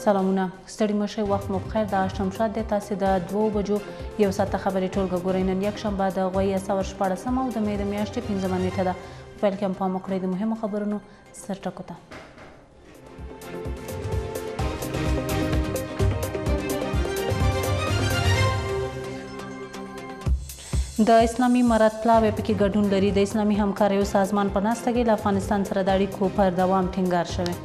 سلامونه، ستړي مه شئ، وخت مو پخیر. دا شمشاد دی، تاسې د 2 بجو یو ساعته خبري ټولګه ګورئ. نن یکشنبه د غویي اساور 16مه او د مې د میاشتې 5مه نیټه ده. په پیل کې هم پام وکړئ د مهمو خبرونو سرټکو ته. د اسلامي امارت پلاوی پکې ګډون لري. د اسلامي همکاریو سازمان په ناسته کې له افغانستان سره د اړیکو پر دوام ټینګار شوی.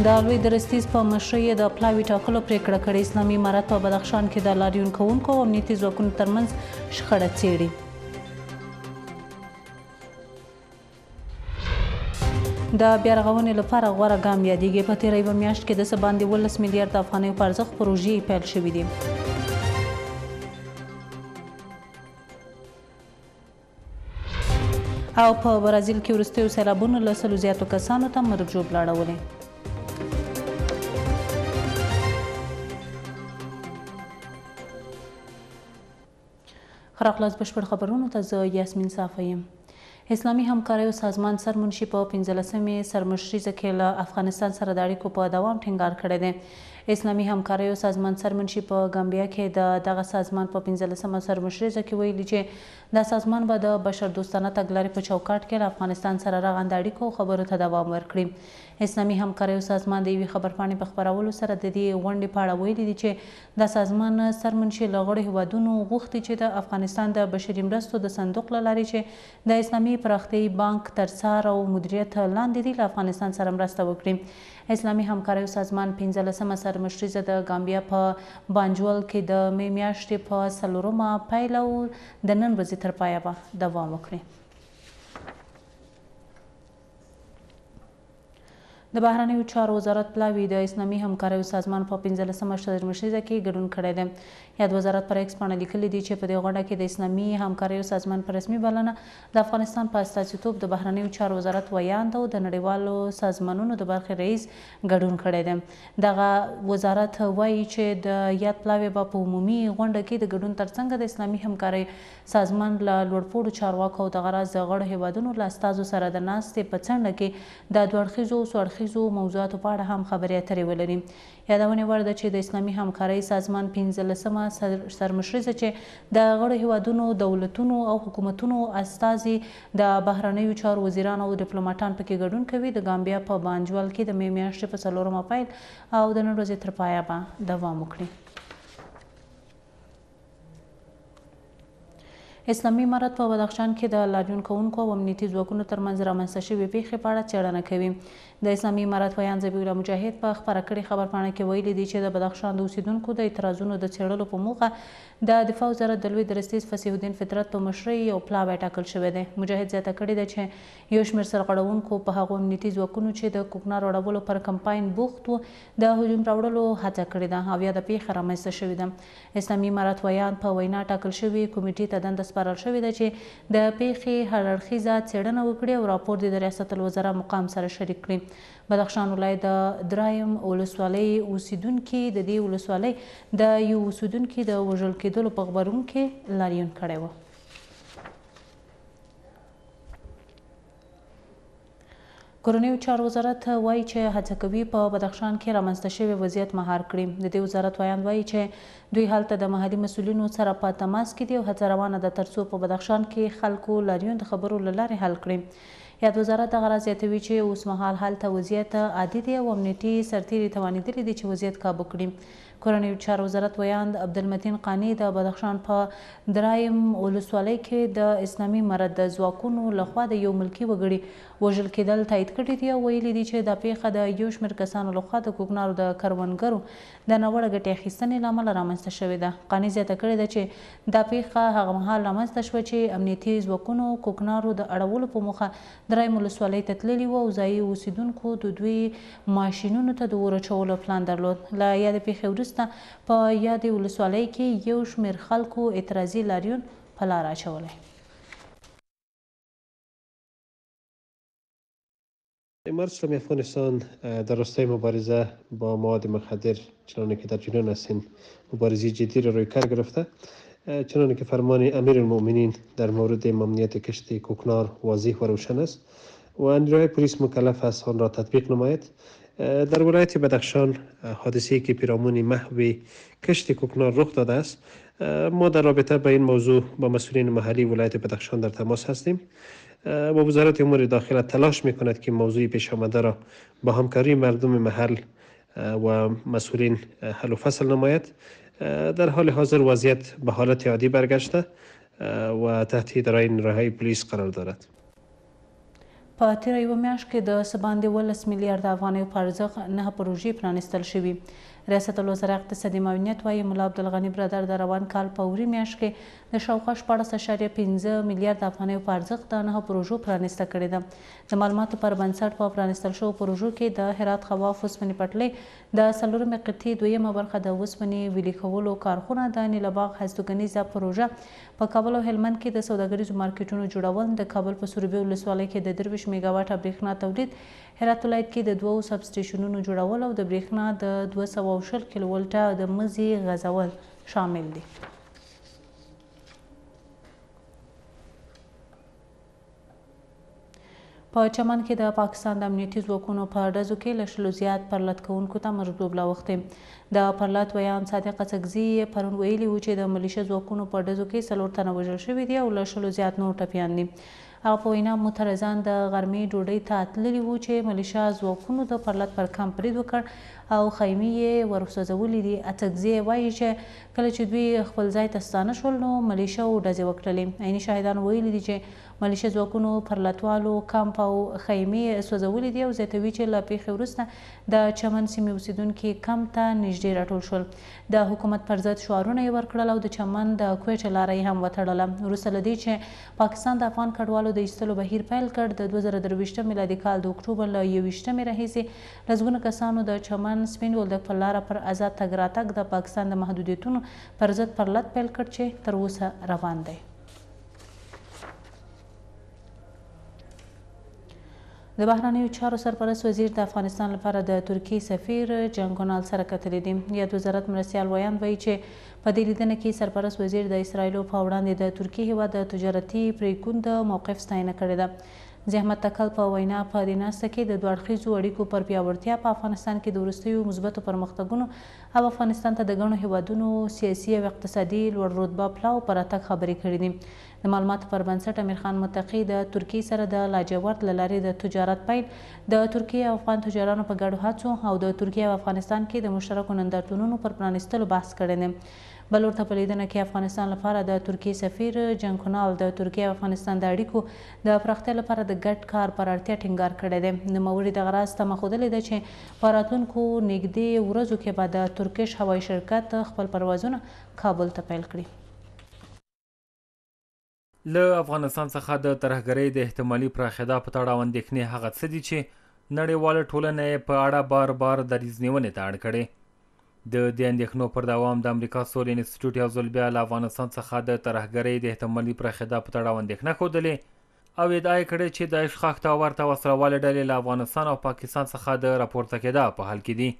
د لوی درستیز په مشرۍ د پلاوي ټاکلو پرېکړه کړې. اسلامي امارت په بدخشان کې د لاریون کوونکو او امنیتي ځواکونو ترمنځ شخړه څېړي. د بیارغونې لپاره غوره ګام یادېږي. په تېره یوه میاشت کې د څه باندې 17 میلیارد افغانیو په ارزښت پروژې پیل شوې دي. او په برازیل کې وروستیو سیلابونو له 100 زیاتو کسانو ته مرګ ژوبله اړولې. ښه راغلاست بشپړ خبرونو ته، زه یاسمین صافی یم. اسلامي همکاریو سازمان سرمنشي په 15مې سرمشریزه کې له افغانستان سره د اړیکو په دوام ټینګار کړی دی. اسلامي همکاریو سازمان سرمنشي په ګامبیا کې د دغه سازمان په 15مه سرمشریزه کې ویلي چې دا سازمان به د بشردوستانه تګلارې په چوکاټ کې له افغانستان سره رغنده اړیکو او خبرو ته دوام ورکړي. اسلامي همکاریو سازمان د یوې خبرپاڼې په خپرولو سره د دې غونډې په اړه ویلي دي چې دا سازمان سرمنشي له غړو هېوادونو غوښتي چې د افغانستان د بشري مرستو د صندوق له لارې چې د اسلامي پراختیايي بانک تر څار او مدیریت لاندې دي، له افغانستان سره مرسته وکړي. اسلامي همکاریو سازمان 15مه سرمشریزه د ګامبیا په بانجول کې د مې میاشتې په 4مه پیل او د نن ورځې تر پایه به دوام وکړي. د بهرنیو چارو وزارت پلاوي د اسلامي همکاریو سازمان په 15مه سرمشریزه کې ګډون کړی دی. یاد وزارت پر ایکس پاڼه لیکلي دي چې په دې غونډه کې د اسلامي همکاریو سازمان په رسمي بلنه د افغانستان په استازیتوب د بهرنیو چارو وزارت ویاند او د نړیوالو سازمانونو د برخې رئیس ګډون کړی دی. دغه وزارت وایي چې د یاد پلاوی به په عمومي غونډه کې د ګډون ترڅنګ د اسلامي همکارۍ سازمان له لوړپوړو چارواکو او دغه راز د غړو هېوادونو له استازو سره د ناستې په څنډه کې د دوه اړخیزو او څو اړخیزو موضوعاتو په اړه هم خبرې اترې ولري. یادونې وړ ده چې د اسلامي همکارۍ سازمان 15مه سرمشریزه چې د غړو هېوادونو دولتونو او حکومتونو استازي، د بهرنیو چارو وزیران او ډیپلوماټان پکې ګډون کوي، د ګامبیا په بانجول کې د مې میاشتې په 4مه پیل او د نن ورځې تر پایه به دوام وکړي. اسلامي امارت په بدخشان کې د لاریون کوونکو او امنیتي ځواکونو ترمنځ رامنځته شوې پېښې په اړه څېړنه کوي. د اسلامي امارت ویاند ذبیح الله مجاهد په خپره کړې خبرپاڼه کې ویلي دي چې د بدخشان د اوسېدونکو د اعتراضونو د څېړلو په موخه د دفاع وزارت د لوی درستیز فصیح الدین فطرت په مشرۍ یو پلاوی ټاکل شوی دی. مجاهد زیاته کړې ده چې یو شمېر سرغړونکو په هغو امنیتي ځواکونو چې د کوکنارو اړولو پر کمپاین بوخت وو د هجوم راوړلو هڅه کړې ده او یاده پېښه رامنځته شوې ده. اسلامي امارت ویاند په وینا ټاکل شوې کمیټې ته دنده سپارل شوې ده چې د پېښې هر اړخیزه څېړنه وکړي او راپور دې د ریاست الوزرا مقام سره شریک کړي. بدخشان ولایت د درایم ولسوالۍ اوسېدونکي د دې ولسوالۍ د یو اوسېدونکي د وژل کېدلو په غبرګون کې لاریون کړی و. کورنیو چارو وزارت وایي چې هڅه کوي په بدخشان کې رامنځته شوی وضعیت مهار کړي. د دې وزارت ویاند وایي چې دوی هلته د محلي مسؤلینو سره په تماس کې دي او هڅه روانه ده ترڅو په بدخشان کې خلکو لاریون د خبرو له لارې حل کړي. یاد وزارت دغه راز زیاتوي چې اوسمهال هلته وضعیت عادي دی او امنیتي سرتیري توانېدلي دي چې وضعیت کابو کړي. کورنیو چارو وزارت ویاند عبدالمتین قانع د بدخشان په درایم ولسوالۍ کې د اسلامي امارت د ځواکونو لخوا د یو ملکي وګړي وژل کېدل تایید کړي دي او ویلي دي چې دا پېښه د یو شمېر کسانو لخوا د کوکنارو د کروندګرو د ناوړه ګټې اخیستنې له امله رامنځته شوې ده. قانع زیاته کړې ده چې دا پېښه هغه مهال رامنځته شوه چې امنیتي ځواکونو کوکنارو د اړولو په موخه درایم ولسوالۍ ته تللي وو او ځایي اوسېدونکو د دوی ماشینونو ته د اور اچولو پلان درلود. له یادې پېښې وروسته په یادې ولسوالۍ کې یو شمېر خلکو اعتراضي لاریون په لاره اچولی. امارت اسلامی افغانستان در راستای مبارزه با مواد مخدر چنانه که در جریان هستین مبارزه جدی را روی کار گرفته. چنانکه که فرمان امیرالمؤمنین در مورد ممنوعیت کشت کوکنار واضح و روشن است و نیروهای پلیس مکلف است آن را تطبیق نماید. در ولایت بدخشان حادثه‌ای که پیرامون محو کشت کوکنار رخ داده است، ما در رابطه به این موضوع با مسئولین محلی ولایت بدخشان در تماس هستیم و وزارت امور داخله تلاش میکند که موضوع پیش آمده را با همکاری مردم محل و مسئولین حل و فصل نماید. در حال حاضر وضعیت به حالت عادی برگشته و تحت اداره نیروهای پلیس قرار دارد. په تېره یوه میاشت کې د څه باندې 17 میلیارد افغانیو په ارزښت 9 پروژې پرانیستل شوي. ریاست الوزراء اقتصادي معاونیت وایي، ملا عبدالغني برادر د روان کال په وري میاشت کې د شاوخوا 16.5 میلیارد افغانیو په ارزښت د 9 پروژو پرانیسته کړې ده. د معلوماتو پر بنسټ په پرانیستل شوو پروژو کې د هرات خواف اوسپنې پټلۍ د څلورمې قطعې دویمه برخه، د اوسپنې ویلي کولو کارخونه، د نیلباغ هستوګنیزه پروژه، په کابل او هلمند کې د سوداګریزو مارکیټونو جوړول، د کابل په سروبي ولسوالۍ کې د 23 میګاواټه برېښنا تولید، هرات ولایت کې د 2 سب سټیشنونو جوړول او د برېښنا د 220 کیلو ولټه د مزي غځول شامل دي. په چمن کې د پاکستان د امنیتي ځواکونو په ډزو کې له 20 زیات پرلت کوونکو ته مرګ ژوبله اوښتې. د پرلت ویاند صادق اڅکزي پرون ویلي وو چې د ملیشه ځواکونو په ډزو کې 4 تنه وژل شوي دي او له 20 زیات نور ټپیان دي. هغه په وینا معترضان د غرمې ډوډۍ ته تللي وو چې ملیشه ځواکونو د پرلت پر کمپ برید وکړ او خیمې یې ورسوځولې دي. اڅکزي وایي چې کله چې دوی خپل ځای ته ستانه شول نو ملیشه ډزې وکړلې. عیني شاهدانو ویلي دي چې ملیشه ځواکونو پرلتوالو کمپ او خیمې سوځولې دي او زیاتوي چې له پېښې وروسته د چمن سیمې اوسېدونکي کمپ ته نږدې راټول شول. د حکومت پر ضد شعارونه یې ورکړل او د چمن د کویټې لاره یې هم وتړله. وروسته له دې چې پاکستان د افغان کډوالو د ایستلو بهیر پیل کړ، د 2023 میلادي کال د اکتوبر له 21 راهیسې لسګونه کسانو د چمن سپین بولدک پر لاره پر ازاد تګ راتګ د پاکستان د محدودیتونو پر ضد پرلت پیل کړ چې تر اوسه روان دی. د بهرنیو چارو سرپرست وزیر د افغانستان لپاره د ترکیې سفیر جنګونال سره کتلي دي. یاد وزارت مرستیال ویاند وایي چې په دې لیدنه کې سرپرست وزیر د اسرائیلو په وړاندې د ترکیې هېواد د تجارتي پرېکون د موقف ستاینه کړې ده. زحمت تکل په وینا په دې ناسته کې د دوه اړخیزو اړیکو پر پیاوړتیا، په افغانستان کې د وروستیو مثبتو پرمختګونو او افغانستان ته د ګڼو هېوادونو سیاسي او اقتصادي لوړ رتبه پلاو پر راتګ خبرې کړې دي. د معلوماتو پر بنسټ امیرخان متقي د ترکیې سره د لاجورد له لارې د تجارت پیل، د ترکیې او افغان تجارانو په ګډو هڅو او د ترکیې او افغانستان کې د مشترکو نندارتونونو پر پرانیستلو بحث کړی دی. بل ورته په لیدنه کې افغانستان لپاره د ترکیې سفیر جنګونال د ترکیې او افغانستان د اړیکو د پراختیا لپاره د ګډ کار پر اړتیا ټینګار کړی دی. نوموړي دغه راز تمه ښودلې ده چې په راتلونکو نږدې ورځو کې به د ترکش هوایي شرکت خپل پروازونه کابل ته پیل کړي. له افغانستان څخه د ترهګرۍ د احتمالي پراخېدا په تړاو اندېښنې هغه څه دي چې نړیواله ټولنه یې په اړه بار بار دریځ نیونې ته اړ کړې. د دې اندېښنو پر دوام د امریکا سولې انسټیټیوټ یو ځل بیا له افغانستان څخه د ترهګرۍ د احتمالي پراخېدا په تړاو اندېښنه ښودلې او ادعا یې کړې چې داعش خښته او ورته وسلهوالې ډلې له افغانستان او پاکستان څخه د راپورته کېدا په حال کې دي.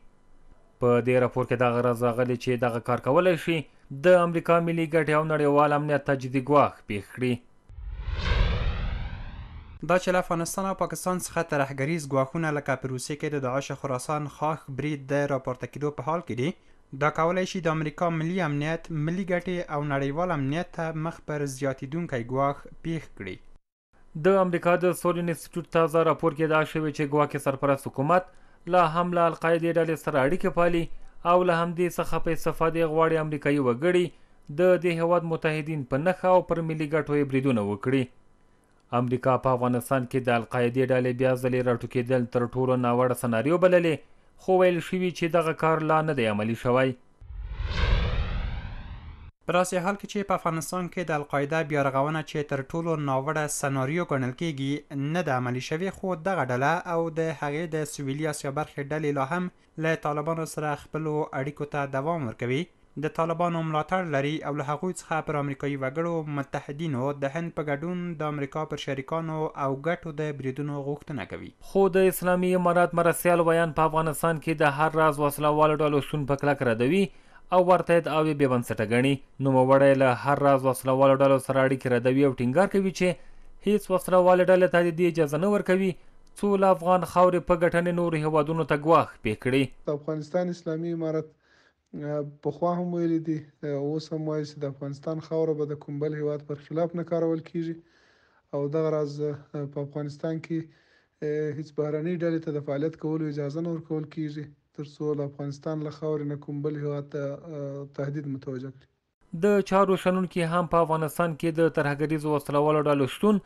په دې راپور کې دغه راز راغلي چې دغه کار کولی شي د امریکا ملي ګټې او نړیوال امنیت ته جدي ګواښ پېښ کړي. دا چې له افغانستان او پاکستان څخه ترهګریز ګواښونه لکه په روسیې کې د داعش خراسان خاښ برید د راپورته کېدو په حال کې دي، دا کولی شي د امریکا ملي امنیت، ملي ګټې او نړیوال امنیت ته مخ پر زیاتېدونکی ګواښ پېښ کړي. د امریکا د سولې انسټیټیوټ تازه راپور کې ادعا شوې چې ګواښ سرپرست حکومت لا هم له القاعدې ډلې سره اړیکې پالي او له همدې څخه په استفادې غواړي امریکایي وګړي د دې هېواد متحدین په نښه او پر ملي ګټو یې بریدونه وکړي. امریکا په افغانستان کې د القاعدې ډلې بیا ځلې راټوکېدل تر ټولو ناوړه سناریو بللې، خو ویل شوي چې دغه کار لا نه دی عملي شوی. په داسې حال کې چې په افغانستان کې د القاعده بیا رغونه چې تر ټولو ناوړه سناریو ګڼل کېږي نه ده عملي شوې، خو دغه ډله او د هغې د سویلي اسیا برخې ډلې لا هم له طالبانو سره خپلو اړیکو ته دوام ورکوي، د طالبانو ملاتړ لري او له هغوی څخه پر امریکایي وګړو، متحدینو، د هند په ګډون د امریکا پر شریکانو او ګټو د بریدونو غوښتنه کوي. خو د اسلامي امارت مرستیال ویاند په افغانستان کې د هر راز وسله والو ډلو شتون په کلک ردوي او ورته ادعاوې بې بنسټه ګڼي. نوموړی له هر راز وسله والو ډلو سره اړیکې ردوي او ټینګار کوي چې هیڅ وسله والې ډلې ته د دې اجازه نه ورکوي څو له افغان خاورې په ګټنې نورو هېوادونو ته ګواښ پېښ کړي. د افغانستان اسلامي امارت پخوا هم ویلي دي او اوس هم وايي چې د افغانستان خاوره به د کوم بل هېواد پر خلاف نه کارول کېږي او دغه راز په افغانستان کې هیڅ بهرنۍ ډلې ته د فعالیت کولو اجازه نه ورکول کېږي تر څو له افغانستان له خاورې نه کوم بل هېواد ته تهدید متوجه کړي. د چارو شنونکي هم په افغانستان کې د ترهګریزو وسلهوالو ډلو شتون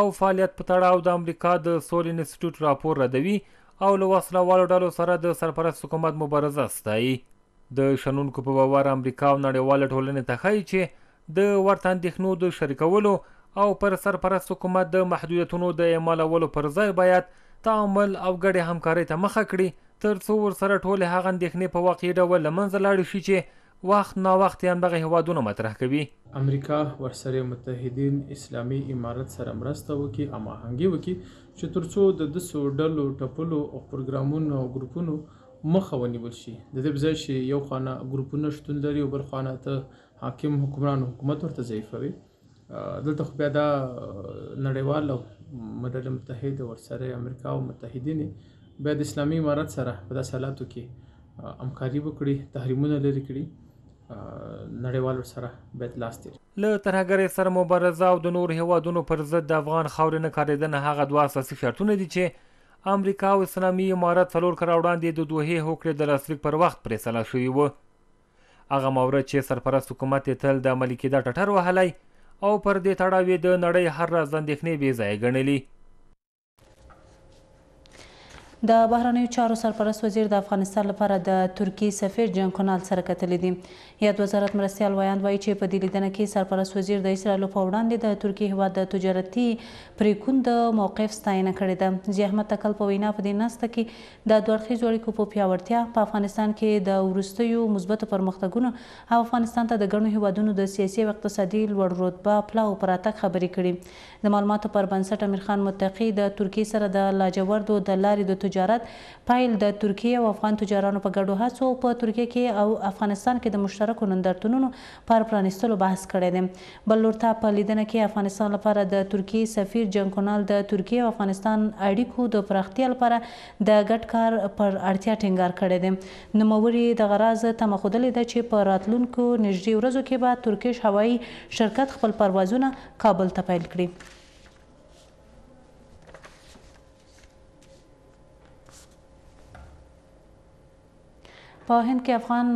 او فعالیت په تړاو د امریکا د سولې انسټیټیوټ راپور ردوي او له وسلهوالو ډلو سره د سرپرست حکومت مبارزه ستایي. د شنونکو په باور امریکا او نړیوالې ټولنې ته ښایي چې د ورته اندېښنو د شریکولو او پر سرپرست حکومت د محدودیتونو د اعمالولو پر ځای باید تعامل او ګډې همکارۍ ته مخه کړي ترڅو ورسره ټولې هغه اندېښنې په واقعي ډول له منځه لاړې شي چې وخت ناوخت یې همدغه هېوادونه مطرح کوي. امریکا ورسره متحدین اسلامي امارت سره مرسته وکړي هماهنګي وکړي چې ترڅو د دسو ډلو ټپلو او پروګرامونو او ګروپونو مخه ونیول شي د دې په ځای چې یو خوا نه ګروپونه شتون لري او بل خوا نه ته حاکم حکمران حکومت ورته ضعیفوي دلته خو بیا دا نړیوال او ملل متحد ورسره امریکا او متحدین بیا د اسلامي امارت سره په داسې حالاتو کې همکاري وکړي تحریمونه لرې کړي نړیوال ورسره باید لاس تېر له ترهګرۍ سره مبارزه او د نورو هېوادونو پر ضد د افغان خاورې نه کارېدنه هغه دوه اساسي شرطونه دي چې امریکا او اسلامي امارت څلور کاله وړاندې د دوحې هوکړې د لاسلیک پر وخت پرې سلا شوي وو. هغه مورد چې سرپرست حکومت یې تل د عملي کېدا ټټر وهلی او پر دې تړاو یې د نړۍ هر راز اندېښنې بې ځایه ګڼلي. د بهرنیو چارو سرپرست وزیر د افغانستان لپاره د ترکیې سفیر جنګ کنال سره کتلي دي. یاد وزارت مرستیال ویاند وایي چې په دې لیدنه کې سرپرست وزیر د اسرائیلو په وړاندې د ترکیې هېواد د تجارتي پرېکون د موقف ستاینه کړې ده. ضیا احمد تکل په وینا په دې ناسته کې د دوه اړخیزو اړیکو په پیاوړتیا، په افغانستان کې د وروستیو مثبتو پرمختګونو او افغانستان ته د ګڼو هېوادونو د سیاسي او اقتصادي لوړ رتبه پلاوو په راتګ خبرې کړي. د معلوماتو پر بنسټ امیرخان متقي د ترکیې سره د لاجوردو د لارې د تجارت پیل د ترکیې او افغان تجارانو په ګډو هڅو او په ترکیه کې او افغانستان کې د مشترکو نندارتونونو پر پرانیستلو بحث کړی دی. بل لور ته په لیدنه کې افغانستان لپاره د ترکیې سفیر جنګ کونال د ترکیې او افغانستان اړیکو د پراختیا لپاره د ګډ کار پر اړتیا ټینګار کړی دی. نوموړي دغه راز تمه ښودلې ده چې په راتلونکو نږدې ورځو کې به ترکش هوایي شرکت خپل پروازونه کابل ته پیل کړي. په هند کې افغان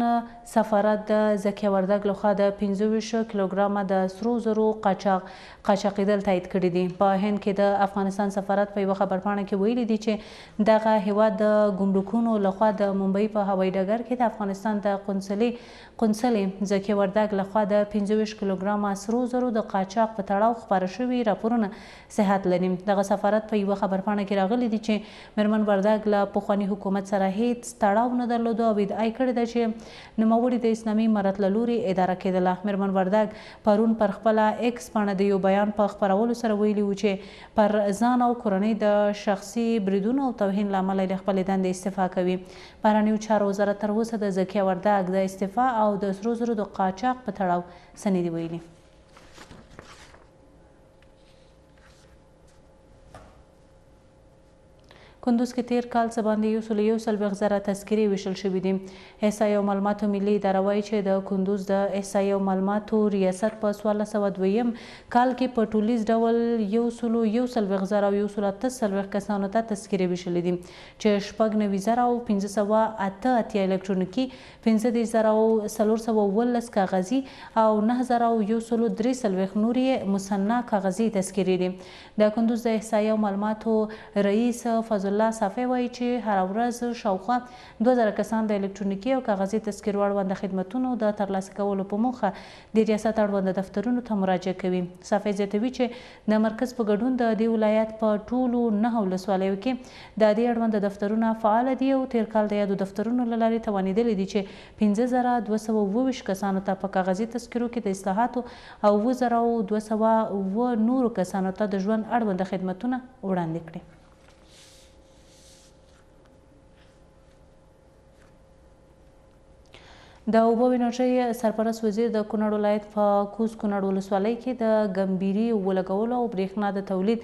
سفارت د ذکیه وردګ لخوا د 25 کیلوګرامه د سرو زرو قاچاق قاچاقېدل تایید کړي دي. په هند کې د افغانستان سفارت په یوه خبرپاڼه کې ویلي دي چې دغه هیواد د ګمرکونو لخوا د ممبئی په هوایي ډګر کې د افغانستان د قونسلې قونسلې ذکیه وردګ لخوا د 25 کیلوګرامه سرو زرو د قاچاق په تړاو خپاره شوي راپورونه صحت لري. دغه سفارت په یوه خبرپاڼه کې راغلي دي چې مېرمن وردګ له پخواني حکومت سره هیڅ تړاو نه درلود او ادعا یې کړې ده چې نوموړي د اسلامي امارت له لوري اداره کېدله. مېرمن وردګ پرون پر خپله ایکس پاڼه د یو بیان په خپرولو سره ویلي وو چې پر ځان او کورنۍ د شخصي بریدونو او توهین له امله له خپلې دندې استعفا کوي. بهرنیو چارو وزارت تر اوسه د ذکیه وردګ د استعفا او د سرو زرو د قاچاق په تړاو څه نه دي ویلي. کندوز کې تېر کال څه باندې 141 زره تذکرې ویشل شوې دي. احصایې او معلوماتو ملي اداره وایي چې د کندوز د احصایې او معلوماتو ریاست په 1402 کال کې په ټولیز ډول 141 زره او 148 کسانو ته تذکرې ویشلې دي چې 96,588 الکترونیکي، 35,417 کاغذي او 9,143 نورې یې مثنا کاغذي تذکرې دي. د کندوز د احصایې او معلوماتو رئیس فضل الله صافی وایي چې هره ورځ شاوخوا 2000 کسان د الکترونیکي او کاغذي تذکرو اړوند خدمتونو د ترلاسه کولو په موخه د ریاست اړوند دفترونو ته مراجعه کوي. صافی زیاتوي چې د مرکز په ګډون د دې ولایت په ټولو 9 ولسوالیو کې د دې اړوند دفترونه فعال دي او تېر کال د یادو دفترونو له لارې توانېدلي دي چې 5227 کسانو ته په کاغذي تذکرو کې د اصلاحاتو او 7207 نورو کسانو ته د ژوند اړوند خدمتونه وړاندې کړي. د اوبو انرژۍ سرپرست وزیر د کونړ ولایت په کوز کونړ ولسوالۍ کې د ګمبیري اوبو لګولو او برېښنا د تولید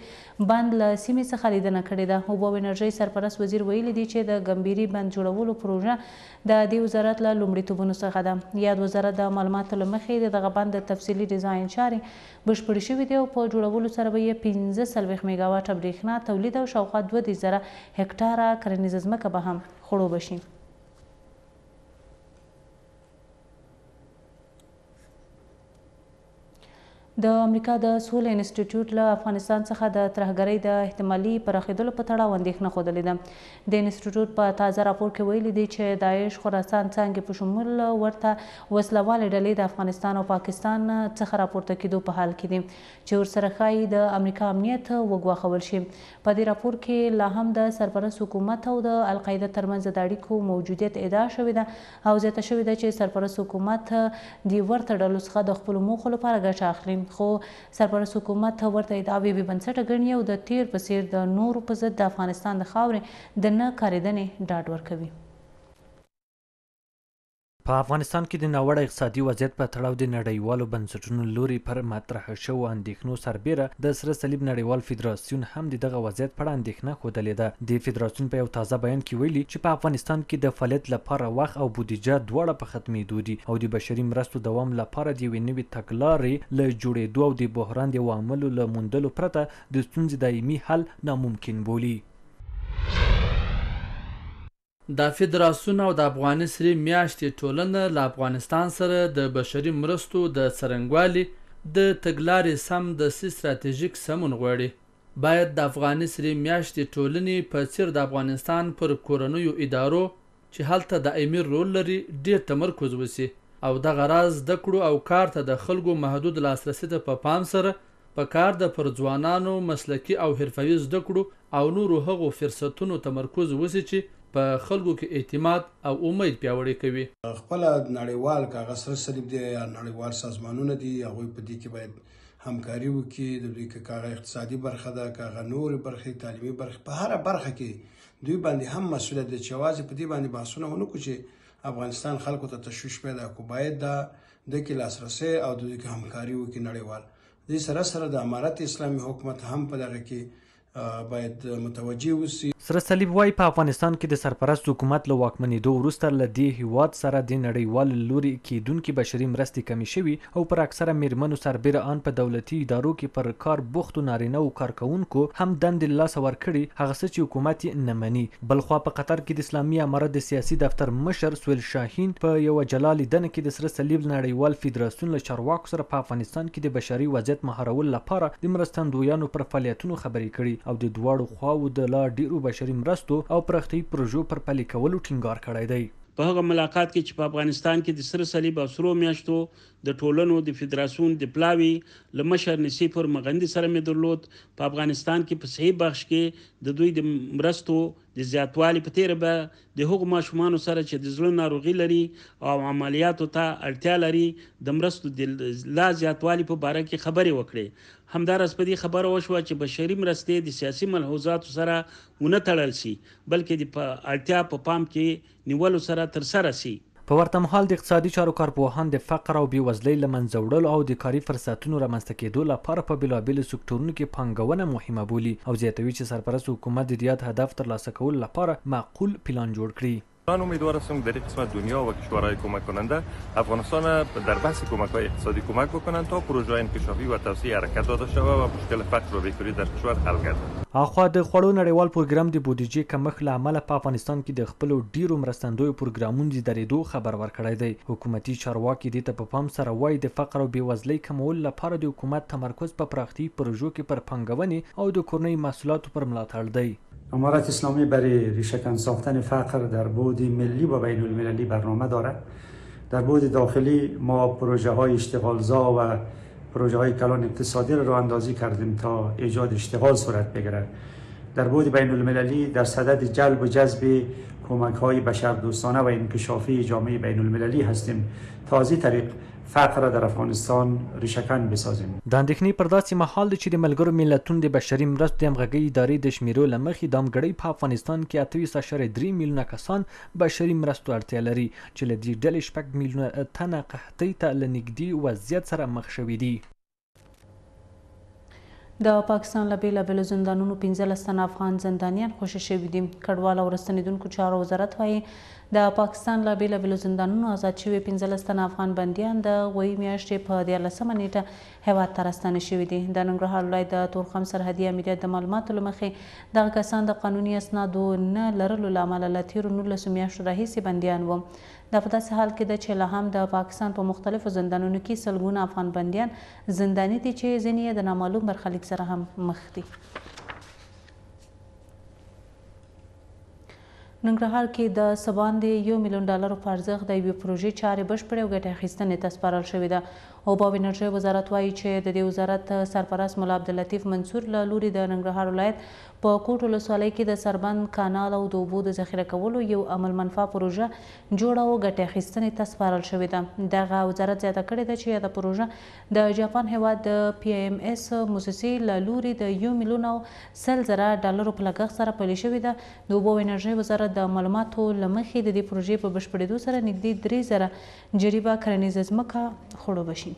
بند له سیمې څخه لیدنه کړې ده. اوبو انرژۍ سرپرست وزیر ویلي دي چې د ګمبیري بند جوړولو پروژه د دې وزارت له لومړیتوبونو څخه ده. یاد وزارت د معلوماتو له مخې د دغه بند د تفصیلي ډیزاین چارې بشپړې شوې دي او په جوړولو سره به یې 45 میګاواټه برېښنا تولید او شاوخوا 32,000 هکټاره کرنیزه ځمکه به هم خړوبه شي. د امریکا د سولې انسټیټیوټ له افغانستان څخه د ترهګرۍ د احتمالي پراخېدلو په تړاو اندېښنه ښودلې ده. د انسټیټیوټ په تازه راپور کې ویلي دي چې داعش خراسان څانګې په شمول ورته وسله والې ډلې د افغانستان او پاکستان څخه راپورته کېدو په حال کې دي چې ورسره ښايي د امریکا امنیت وګواښول شي. په دې راپور کې لا هم د سرپرست حکومت او د القاعده ترمنځ د اړیکو موجودیت ادعا شوې ده او زیاته شوې ده چې سرپرست حکومت د ورته ډلو څخه د خپلو موخو لپاره ګټه اخلي، خو سرپرست حکومت ورته ادعاوې بې بنسټه ګڼي او د تېر په څېر د نورو په ضد د افغانستان د خاورې د نه کارېدنې ډاډ ورکوي. په افغانستان کې د ناوړه اقتصادي وضعیت په تړاو د نړیوالو بنسټونو لوري پر مطرح شوو اندېښنو سربېره د سره صلیب نړیوال فدراسیون هم د دغه وضعیت په اړه اندېښنه ښودلې ده. دې فدراسیون په یو تازه بیان کې ویلي چې په افغانستان کې د فعالیت لپاره وخت او بودیجه دواړه په ختمېدو دي او د بشري مرستو دوام لپاره د یوې نوې تګلارې له جوړېدو او د بحران د عواملو له موندلو پرته د ستونزې دایمي حل ناممکن بولي. دا فدراسیون او د افغاني سرې میاشتې ټولنه له افغانستان سره د بشري مرستو د څرنګوالي د تګلارې سم دستي ستراتیژیک سمون غواړي. باید د افغاني سرې میاشتې ټولنې په څیر د افغانستان پر کورنیو ادارو چې هلته دایمي رول لري ډیر تمرکز وشي او دغه راز زده کړو او کار ته د خلکو محدود لاسرسي ته په پام سره په کار ده پر ځوانانو مسلکي او حرفوي زده کړو او نورو هغو فرصتونو تمرکز وشي چې په خلکو کې اعتماد او امید پیاوړی کوي. خپله نړیوال که هغه سره صلیب دی یا نړیوال سازمانونه دي، هغوی په دې کې باید همکاري وکړي. د دوی که هغه اقتصادي برخه ده، که هغه نورې برخې، تعلیمي برخې، په هره برخه کې دوی باندې هم مسؤلیت دی چې یوازې په دې باندې بحثونه ونه کړو چې افغانستان خلکو ته تشویش پیدا کړو. باید دا د کې لاسرسی او د دوی کې همکاري وکړي نړیوال. دې سره سره د امارت اسلامي حکومت هم په دغه کې باید متوجه اوسي. سره صلیب وايي، په افغانستان کې د سرپرست حکومت له واکمنېدو وروسته له دې هېواد سره د نړیوال له لوري کېدونکې بشري مرستې کمې شوي او پر اکثره مېرمنو سربېره آن په دولتي ادارو کې پر کار بوختو نارینه وو کارکوونکو هم دندې له لاسه ورکړي، هغه څه چې حکومت یې نه مني. بلخوا په قطر کې د اسلامي امارت د سیاسي دفتر مشر سهیل شاهین په یوه جلا لیدنه کې د سره صلیب نړیوال فدراسیون له چارواکو سره په افغانستان کې د بشري وضعیت مهارولو لپاره د مرستندویانو پر فعالیتونو خبرې کړي او د دواړو خواوو د لا ډېرو بشري مرستو او پراختیايي پروژو پر پلي کولو ټینګار کړی دی. په هغه ملاقات کې چې په افغانستان کې د سره صلیب او سرو میاشتو د ټولنو د فدراسیون د پلاوي له مشر نصیفر مغندي سره مې درلود، په افغانستان کې په صحي بخش کې د دوی د مرستو د زیاتوالي په تېره بیا د هغو ماشومانو سره چې د زړه ناروغي لري او عملیاتو ته اړتیا لري د مرستو د لا زیاتوالي په باره کې خبرې وکړې. همداراز په دې خبره وشوه چې بشري مرستې د سیاسي ملحوظاتو سره ونه تړل شي، بلکې د اړتیا په پام کې نیولو سره ترسره شي. په ورته مهال د اقتصادي چارو کارپوهان د فقر او بېوزلۍ له منځه وړلو او د کاري فرصتونو رامنځته کېدو لپاره په بېلابېلو سکټورونو کې پانګونه مهمه بولي او زیاتوي چې سرپرست حکومت د یاد هدف ترلاسه کولو لپاره معقول پلان جوړ کړي. من امیدوار هستم در این قسمت دنیا و کشورهای کمک کننده افغانستان در بحث کمک های اقتصادی کمک بکنند تا پروژه های انکشافی و توسعه حرکت داده شود و مشکل فقر و بیکاری در کشور حل گردد. اخوا د خوړو نړیوال پروګرام د بودیجې کمښت له امله په افغانستان کې د خپلو ډېرو مرستندویو پروګرامونو د درېدو خبر ورکړی دی. حکومتي چارواکي دې ته په پام سره وايي، د فقر او بېوزلۍ کمولو لپاره د حکومت تمرکز په پراختیايي پروژو کې پر پانګونې او د کورنیو محصولاتو پر ملاتړ دی. امارت اسلامی برای ریشه‌کن ساختن فقر در بعد ملی و بین المللی برنامه دارد. در بعد داخلی ما پروژه های اشتغالزا و پروژه های کلان اقتصادی را راه اندازی کردیم تا ایجاد اشتغال صورت بگیرد. در بعد بین المللی در صدد جلب و جذب کمک های بشردوستانه و انکشافی جامعه بین المللی هستیم تا از این طریق فقر را در افغانستان ریشهکن بسازیم. دا اندېښنې پر داسې مهال دي چې د ملګرو ملتونو د بشري مرستو د همغږۍ ادارې د شمېرو له مخې دامګړۍ په افغانستان کې 28.3 میلیونه کسان بشري مرستو اړتیا لري چې له دې ډلې 6 میلیونه تنه قحطۍ ته له نږدې وضعیت سره مخ شوي دي. د پاکستان له بېلابېلو زندانونو 15 تنه افغان زندانیان خوشې شوي دي. کډوال او راستنېدونکو چارو وزارت وایي د پاکستان له بېلابېلو زندانونو ازاد شوي 15 تنه افغان بندیان د غویي میاشتې په 13مه نېټه هېواد ته راستانه شوي دي. د ننګرهار ولایت د تورخم سرحدي امریت د معلوماتو له مخې دغه کسان د قانوني اسنادو نه لرلو له امله له تېرو 19 میاشتو راهیسې بندیان وو. دا په داسې حال کې ده چې لا هم د پاکستان په مختلفو زندانونو کې سلګونه افغان بندیان زنداني دي چې ځینې یې د نامعلوم برخلیک سره هم مخ دي. ننګرهار کې د څه باندې 1 میلیون ډالرو په ارزښت د یوې پروژې چارې بشپړې او ګټې اخیستنې ته سپارل شوې ده. اوبو او انرژۍ وزارت وایي چې د دې وزارت سرپرست ملا عبداللطیف منصور له لوري د ننګرهار ولایت په کوټ ولسوالۍ کې د سربند کانال او د اوبو د ذخیره کولو یو عمل منفع پروژه جوړه او ګټې اخیستنې ته سپارل شوې ده. دغه وزارت زیاته کړې ده چې یاده پروژه د جاپان هېواد د پي ایم اس موسسې له لوري د 1,100,000 ډالرو په لګښت سره پلې شوې ده. د اوبو او انرژۍ وزارت د معلوماتو له مخې د دې پروژې په بشپړېدو سره نږدې 3000 جریبه کرنیزه ځمکه خړوبه شي.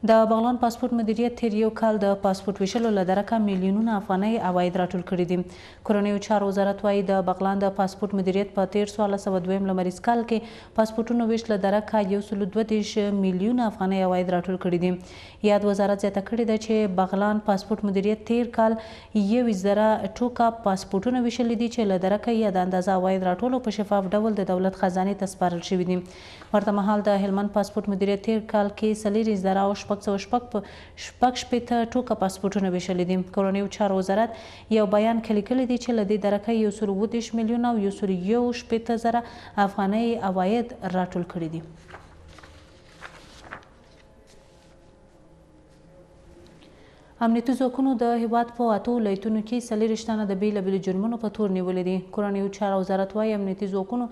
د بغلان پاسپورت مدیریت تېر یو کال د پاسپورت ویشلو له درکه میلیونونه افغانۍ عواید راټول کړي دي. کورنیو چارو وزارت وایي د بغلان د پاسپورت مدیریت په تېر 1402 لمریز کال کې پاسپورتونو ویش له درکه 132 میلیونه افغانۍ عواید راټول کړي دي. یاد وزارت زیاته کړې ده چې بغلان پاسپورت مدیریت تېر کال 21,000 ټوکه پاسپورتونه ویشلي دي چې له درکه یې د اندازه عواید راټول او په شفاف ډول د دولت خزانې ته سپارل شوي دي. ورته مهال د هلمند پاسپورت مدیریت تېر کال کې 4,666 ټوکه پاسپورتونه ویشلي دي. کورنیو چارو وزارت یو بیان کې لیکلي دي چې له دې درکه 130 میلیونه او 161,000 افغانۍ عواید راټول کړي دي. امنیتي ځواکونو د هیواد په 8 ولایتونو کې 24 تنه د بېلابېلو جرمونو په تور نیولي دي. کورنیو چارو وزارت وایي امنیتي ځواکونو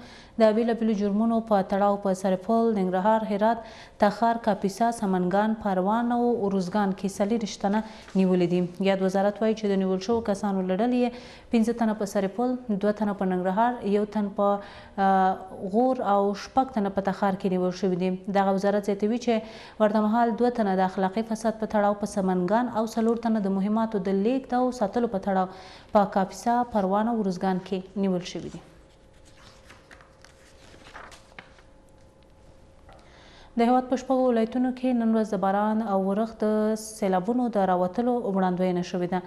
د بېلابېلو جرمونو په تړاو په سرپل، ننګرهار، هرات، تخار، کاپیسا، سمنګان، پروان او ارزګان کې 24 تنه نیولي دي. یاد وزارت وایي چې د نیول شوو کسانو له ډلې یې 5 تنه په سرپل، 2 تنه په ننګرهار، 1 تن په غور او 6 تنه په تخار کې نیول شوي دي. دغه وزارت زیاتوي چې ورته مهال 2 تنه د اخلاقي فساد په تړاو په سمنګان او 4 تنه د مهماتو د لیږد او ساتلو په تړاو په کاپیسا، پروان او ارزګان کې نیول شوي دي. د هیواد په 6 ولایتونو کې نن ورځ د باران او ورښت د سیلابونو د راوتلو وړاندوینه شوې ده.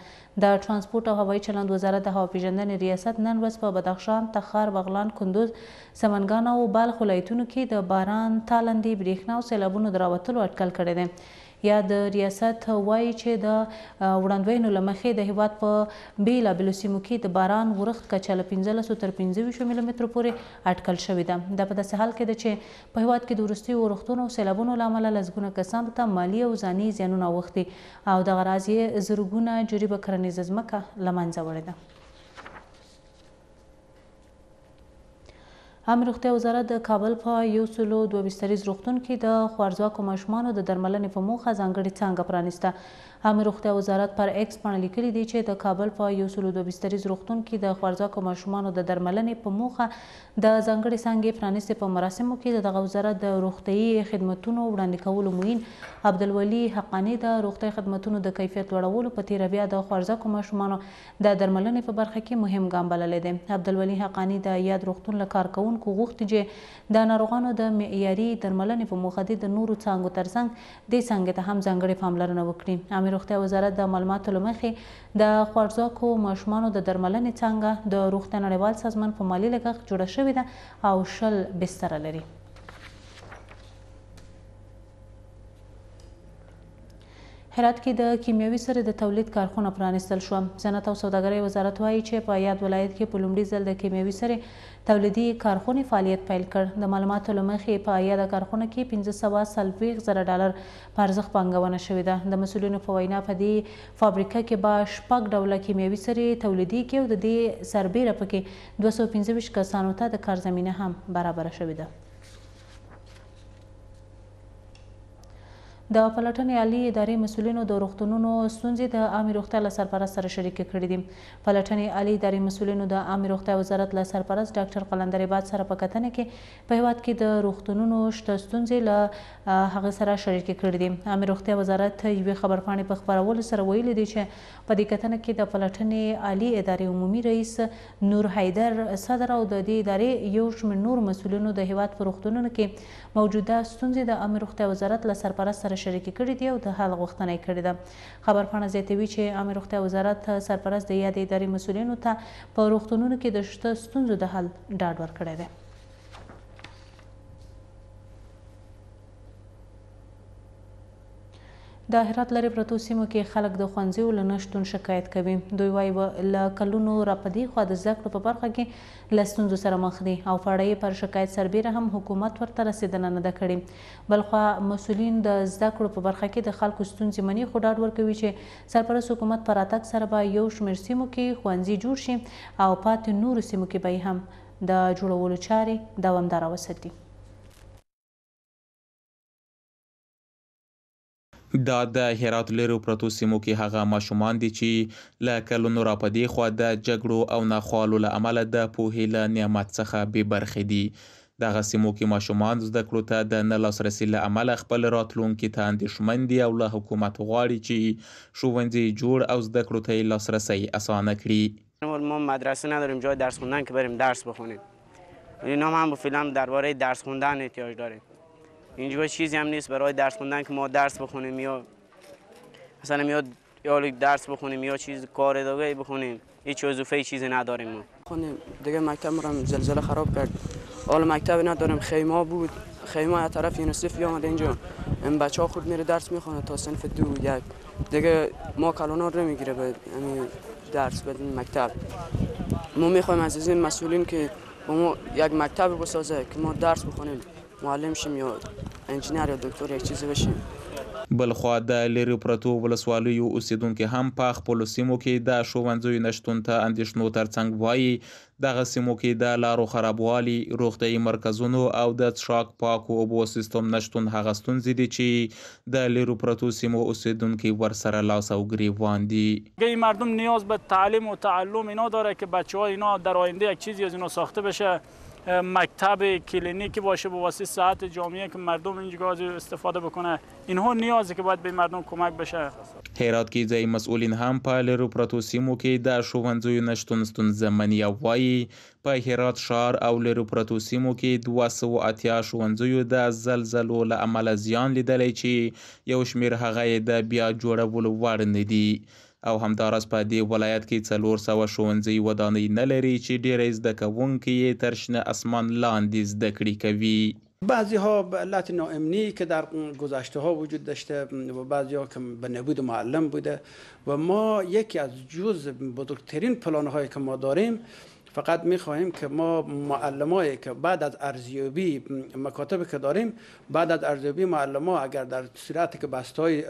د ترانسپورت او هوایي چلند وزارت د هوا پېژندنې ریاست نن ورځ په بدخشان، تخار، بغلان، کندوز، سمنګان او بلخ ولایتونو کې د باران، تالندې، برېښنا او سیلابونو د راوتلو اټکل کړی دی. یاد ریاست وایي چې د وړاندوینو له مخې د هیواد په بېلابېلو سیمو کې د باران ورښت کچه له 15 تر 25 ملي مترو پورې اټکل شوې ده. دا په داسې حال کې ده چې په هیواد کې د وروستیو ورښتونو او سیلابونو له امله لسګونه کسانو ته مالي او ځاني زیانونه اوښتي او دغه راز یې زرګونه جریبه کرنیزه ځمکه له منځه وړې ده. عامې روغتیا وزارت د کابل په 102 بستریز روغتون کې د خوارځواکو ماشومانو د درملنې په موخه ځانګړې څانګه پرانیسته. عامې روغتیا وزارت پر ایکس پاڼه لیکلي دي چې د کابل په 102 بستریز روغتون کې د خوارځواکو ماشومانو د درملنې په موخه د ځانګړې څانګې پرانیستې په مراسمو کې د دغه وزارت د روغتیايي خدمتونو وړاندې کولو معین عبدالولي حقاني د روغتیايي خدمتونو د کیفیت لوړولو په تېره بیا د خوارځواکو ماشومانو د درملنې په برخه کې مهم ګام بللی دی. عبدالولي حقاني د یاد روغتون له کارکوونکو غوښتي چې د ناروغانو د معیاري درملنې په موخه دې د نورو څانګو ترڅنګ دې څانګې ته هم ځانګړې پاملرنه وکړي. عامې روغتیا وزارت د معلوماتو له مخې د خوارځواکو ماشومانو د درملنې څانګه د روغتیا نړیوال سازمان په مالي لګښت جوړه شوې ده او 20 بستره لري. هرات کې د کیمیاوي سرې د تولید کارخونه پرانیستل شوه. صنعت او سوداګرۍ وزارت وايي چې په یاد ولایت کې په لومړي ځل د کیمیاوي سرې تولیدي کارخونې فعالیت پیل کړ. د معلوماتو له مخې په یاده کارخونه کې 540 زره ډالر په ارزښت پانګونه شوې ده. د مسؤلینو په وینا په دې فابریکه کې به شپږ ډوله کیمیاوي سرې تولیدیږي او د دې سربېره پکې 225 کسانو ته د کار زمینه هم برابره شوې ده. د پلټنې عالي ادارې مسؤلینو د روغتونونو ستونزې د عامې روغتیا له سرپرست سره شریکې کړې دي. پلټنې عالي ادارې مسؤلینو د عامې روغتیا وزارت له سرپرست ډاکټر قلندر عباد سره په کتنه کې په هېواد کې د روغتونونو شته ستونزې له هغه سره شریکې کړې دي. عامې روغتیا وزارت یوې خبرپاڼې په خپرولو سره ویلي دي چې په دې کتنه کې د پلټنې عالي ادارې عمومي رئیس نور حیدر صدر او د دې ادارې یو شمېر نورو مسؤلینو د هېواد په روغتونونو کې موجوده ستونزې د عامې روغتیا وزارت له سرپرست سره شریکې کړې دي او د حل غوښتنه یې کړې ده. خبرپاڼه زیاتوي چې عامې روغتیا وزارت سرپرست د یادې ادارې مسؤلینو ته په روغتونونو کې د شته ستونزو د حل ډاډ ورکړی دی. د هرات لرې پرتو سیمو کې خلک د ښوونځیو له نه شتون شکایت کوي. دوی وايي، له کلونو راپدیخوا د زده کړو په برخه کې له ستونزو سره مخ دي او په اړه یې پر شکایت سربېره هم حکومت ورته رسېدنه نه ده کړې. بلخوا مسؤلین د زده کړو په برخه کې د خلکو ستونزې مني خو ډاډ ورکوي چې سرپرست حکومت په راتګ سره به یو شمېر سیمو کې ښوونځي جوړ شي او پاتې نورو سیمو کې به یې هم د جوړولو چارې دوامداره وساتي. دا د هرات لرو پرتو سیمو کې هغه ماشومان دي چې له کلونو را په دې خوا د جګړو او ناخوالو له امله د پوهې له نعمت څخه بې برخې دي. دغه سیمو کې ماشومان زده کړو ته د نه لاسرسي له امله خپل راتلونکي ته اندېښمن دي او له حکومت غواړي چې ښوونځي جوړ او زده کړو ته یې لاسرسی اسانه کړي. ما مدرسه نداریم جای درس خوندن که بریم درس بخونیم. اینا هم فعلا درباره درس خوندن احتیاج داریم. اینجا چیزی هم نیست برای درس خوندن که ما درس بخونیم یا مثلا یا درس بخونیم یا چیز کار دیگه بخونیم. هیچ وظیفه چیزی نداریم ما. خوندیم دیگه مکتب ما رو زلزله خراب کرد. حالا مکتب نداریم، خیمه بود. خیمه از طرف یونیسف آمده اینجا. این بچه‌ها خود میره درس میخونه تا صنف 2 1. دیگه ما کلونا رو میگیره به یعنی درس بدیم مکتب. ما میخوایم از این مسئولین که با ما یک مکتب بسازه که ما درس بخونیم، معلم شیم یا انجینر یا دکتر یک چیزی بشیم. بلخوا د لرې پرتو ولسوالیو اوسېدونکي هم په خپلو سیمو کې د ښوونځیو نشتون ته اندېښنو ترڅنګ وایي دغه سیمو کې د لارو خرابوالي، روغتیايي مرکزونو او د څښاک پاکو اوبو سیستم نشتون هغه ستونزې دي چې د لرو پرتو سیمو اوسېدونکي ورسره لاس او ګریوان دي. این مردم نیاز به تعلیم و تعلم اینا داره که بچه‌ها اینا در آینده یک چیزی از اینا ساخته بشه، مکتب کلینیک باشه به واسطه صحت جامعه که مردم اینجا از استفاده بکنه. اینها نیازی که باید به مردم کمک بشه. هرات کې ځایي مسؤلین هم په لرو پرتو سیمو کې د ښوونځیو نشتون ستونزه مني او وایي په هرات ښار او لرو پرتو سیمو کې 280 ښوونځیو د زلزلو له امله زیان لیدلی چې یو شمېر هغه یې د بیا جوړولو وړ نه دي او همداراز په دې ولایت کې 400 ښوونځي ودانۍ نه لري چې ډېری زده کوونکي یې تر شنه اسمان لاندې زده کړې کوي. بعضی ها به علت ناامنی که در گذشته ها وجود داشته و بعضی ها که به نبود معلم بوده و ما یکی از جز بزرگترین پلان هایی که ما داریم فقط میخواهیم که ما معلمایی که بعد از ارزیابی مکاتب که داریم، بعد از ارزیابی معلما اگر در صورت که بستای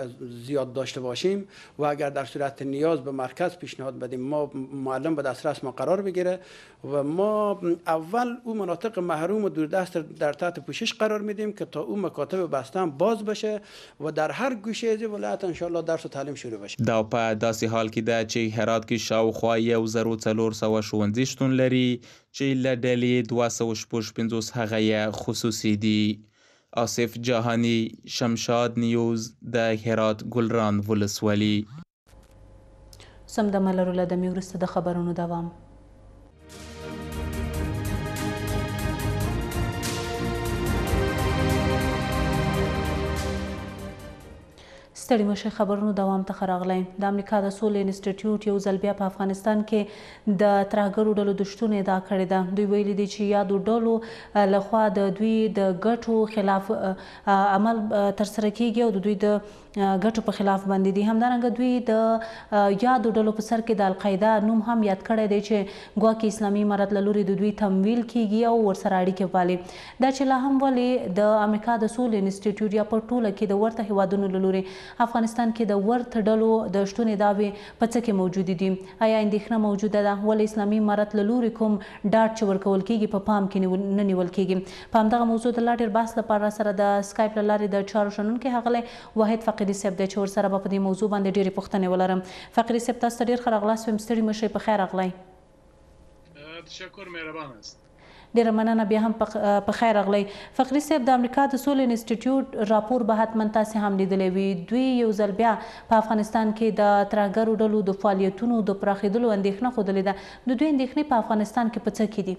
زیاد داشته باشیم و اگر در صورت نیاز به مرکز پیشنهاد بدیم ما معلم به دسترس ما قرار بگیره و ما اول او مناطق محروم و دوردست در تحت پوشش قرار میدیم که تا او مکاتب بسته هم باز بشه و در هر گوشه از ولایت ان شاء الله درس و تعلیم شروع بشه. دا په داسې حال کې ده چې هرات کې شاوخوا 1400 ښوونځي شتون لري چې له ډلې 256 هغه یې خصوصي دي. آصف جهاني، شمشاد نیوز، د هرات ګلران ولسوالي. سم دمه لرو له دمې وروسته د خبرونو دوام. ستړي مه شئ خبرونو دوام ته ښه راغلی. د امریکا د سولې انسټیټیوټ یو ځل بیا په افغانستان کې د ترهګرو ډلو د شتون ادعا کړې ده. دوی ویلي دي چې یادو ډلو له خوا د دوی د ګټو خلاف عمل ترسره کیږي او د دوی د ګټو په خلاف باندې دي. همدارنګه دوی د یادو ډلو په سر کې د القاعده نوم هم یاد کړی دی چې ګواکې اسلامي امارت له لوري د دوی تمویل کیږي او ورسره اړیکې پالي. دا چې لا هم ولې د امریکا د سولې انسټیټیوټ یا په ټوله کې د ورته هیوادونو له لوري افغانستان کې د ورته ډلو د شتون ادعاوې په څه کې موجودې دي؟ ایا اندېښنه موجوده ده؟ ولې اسلامي امارت له لوري کوم ډاډ چې ورکول کېږي په پام کې نه نیول کېږي؟ په همدغه موضوع د لا ډېر بحث لپاره راسره د سکایپ له لارې د چارو شنونکی ښاغلی واحد فقیري صاحب دی چې ورسره به په دې موضوع باندې ډېرې پوښتنې ولرم. فقیري صاحب تاسو ته ډېر ښه راغلاست وایم، ستړي مه شئ، په خیر راغلئ. تشکر مهربان است. ډیره مننه بیا هم په خیر راغلی فقری صاحب د امریکا د سولې انسټیټیوټ راپور به حتما تاسې هم لیدلی وي دوی یو ځل بیا په افغانستان کې د ترهګرو ډلو د فعالیتونو د پراخیدلو اندیښنه ښودلې ده د دوی اندیښنې په افغانستان کې په څه کې دي؟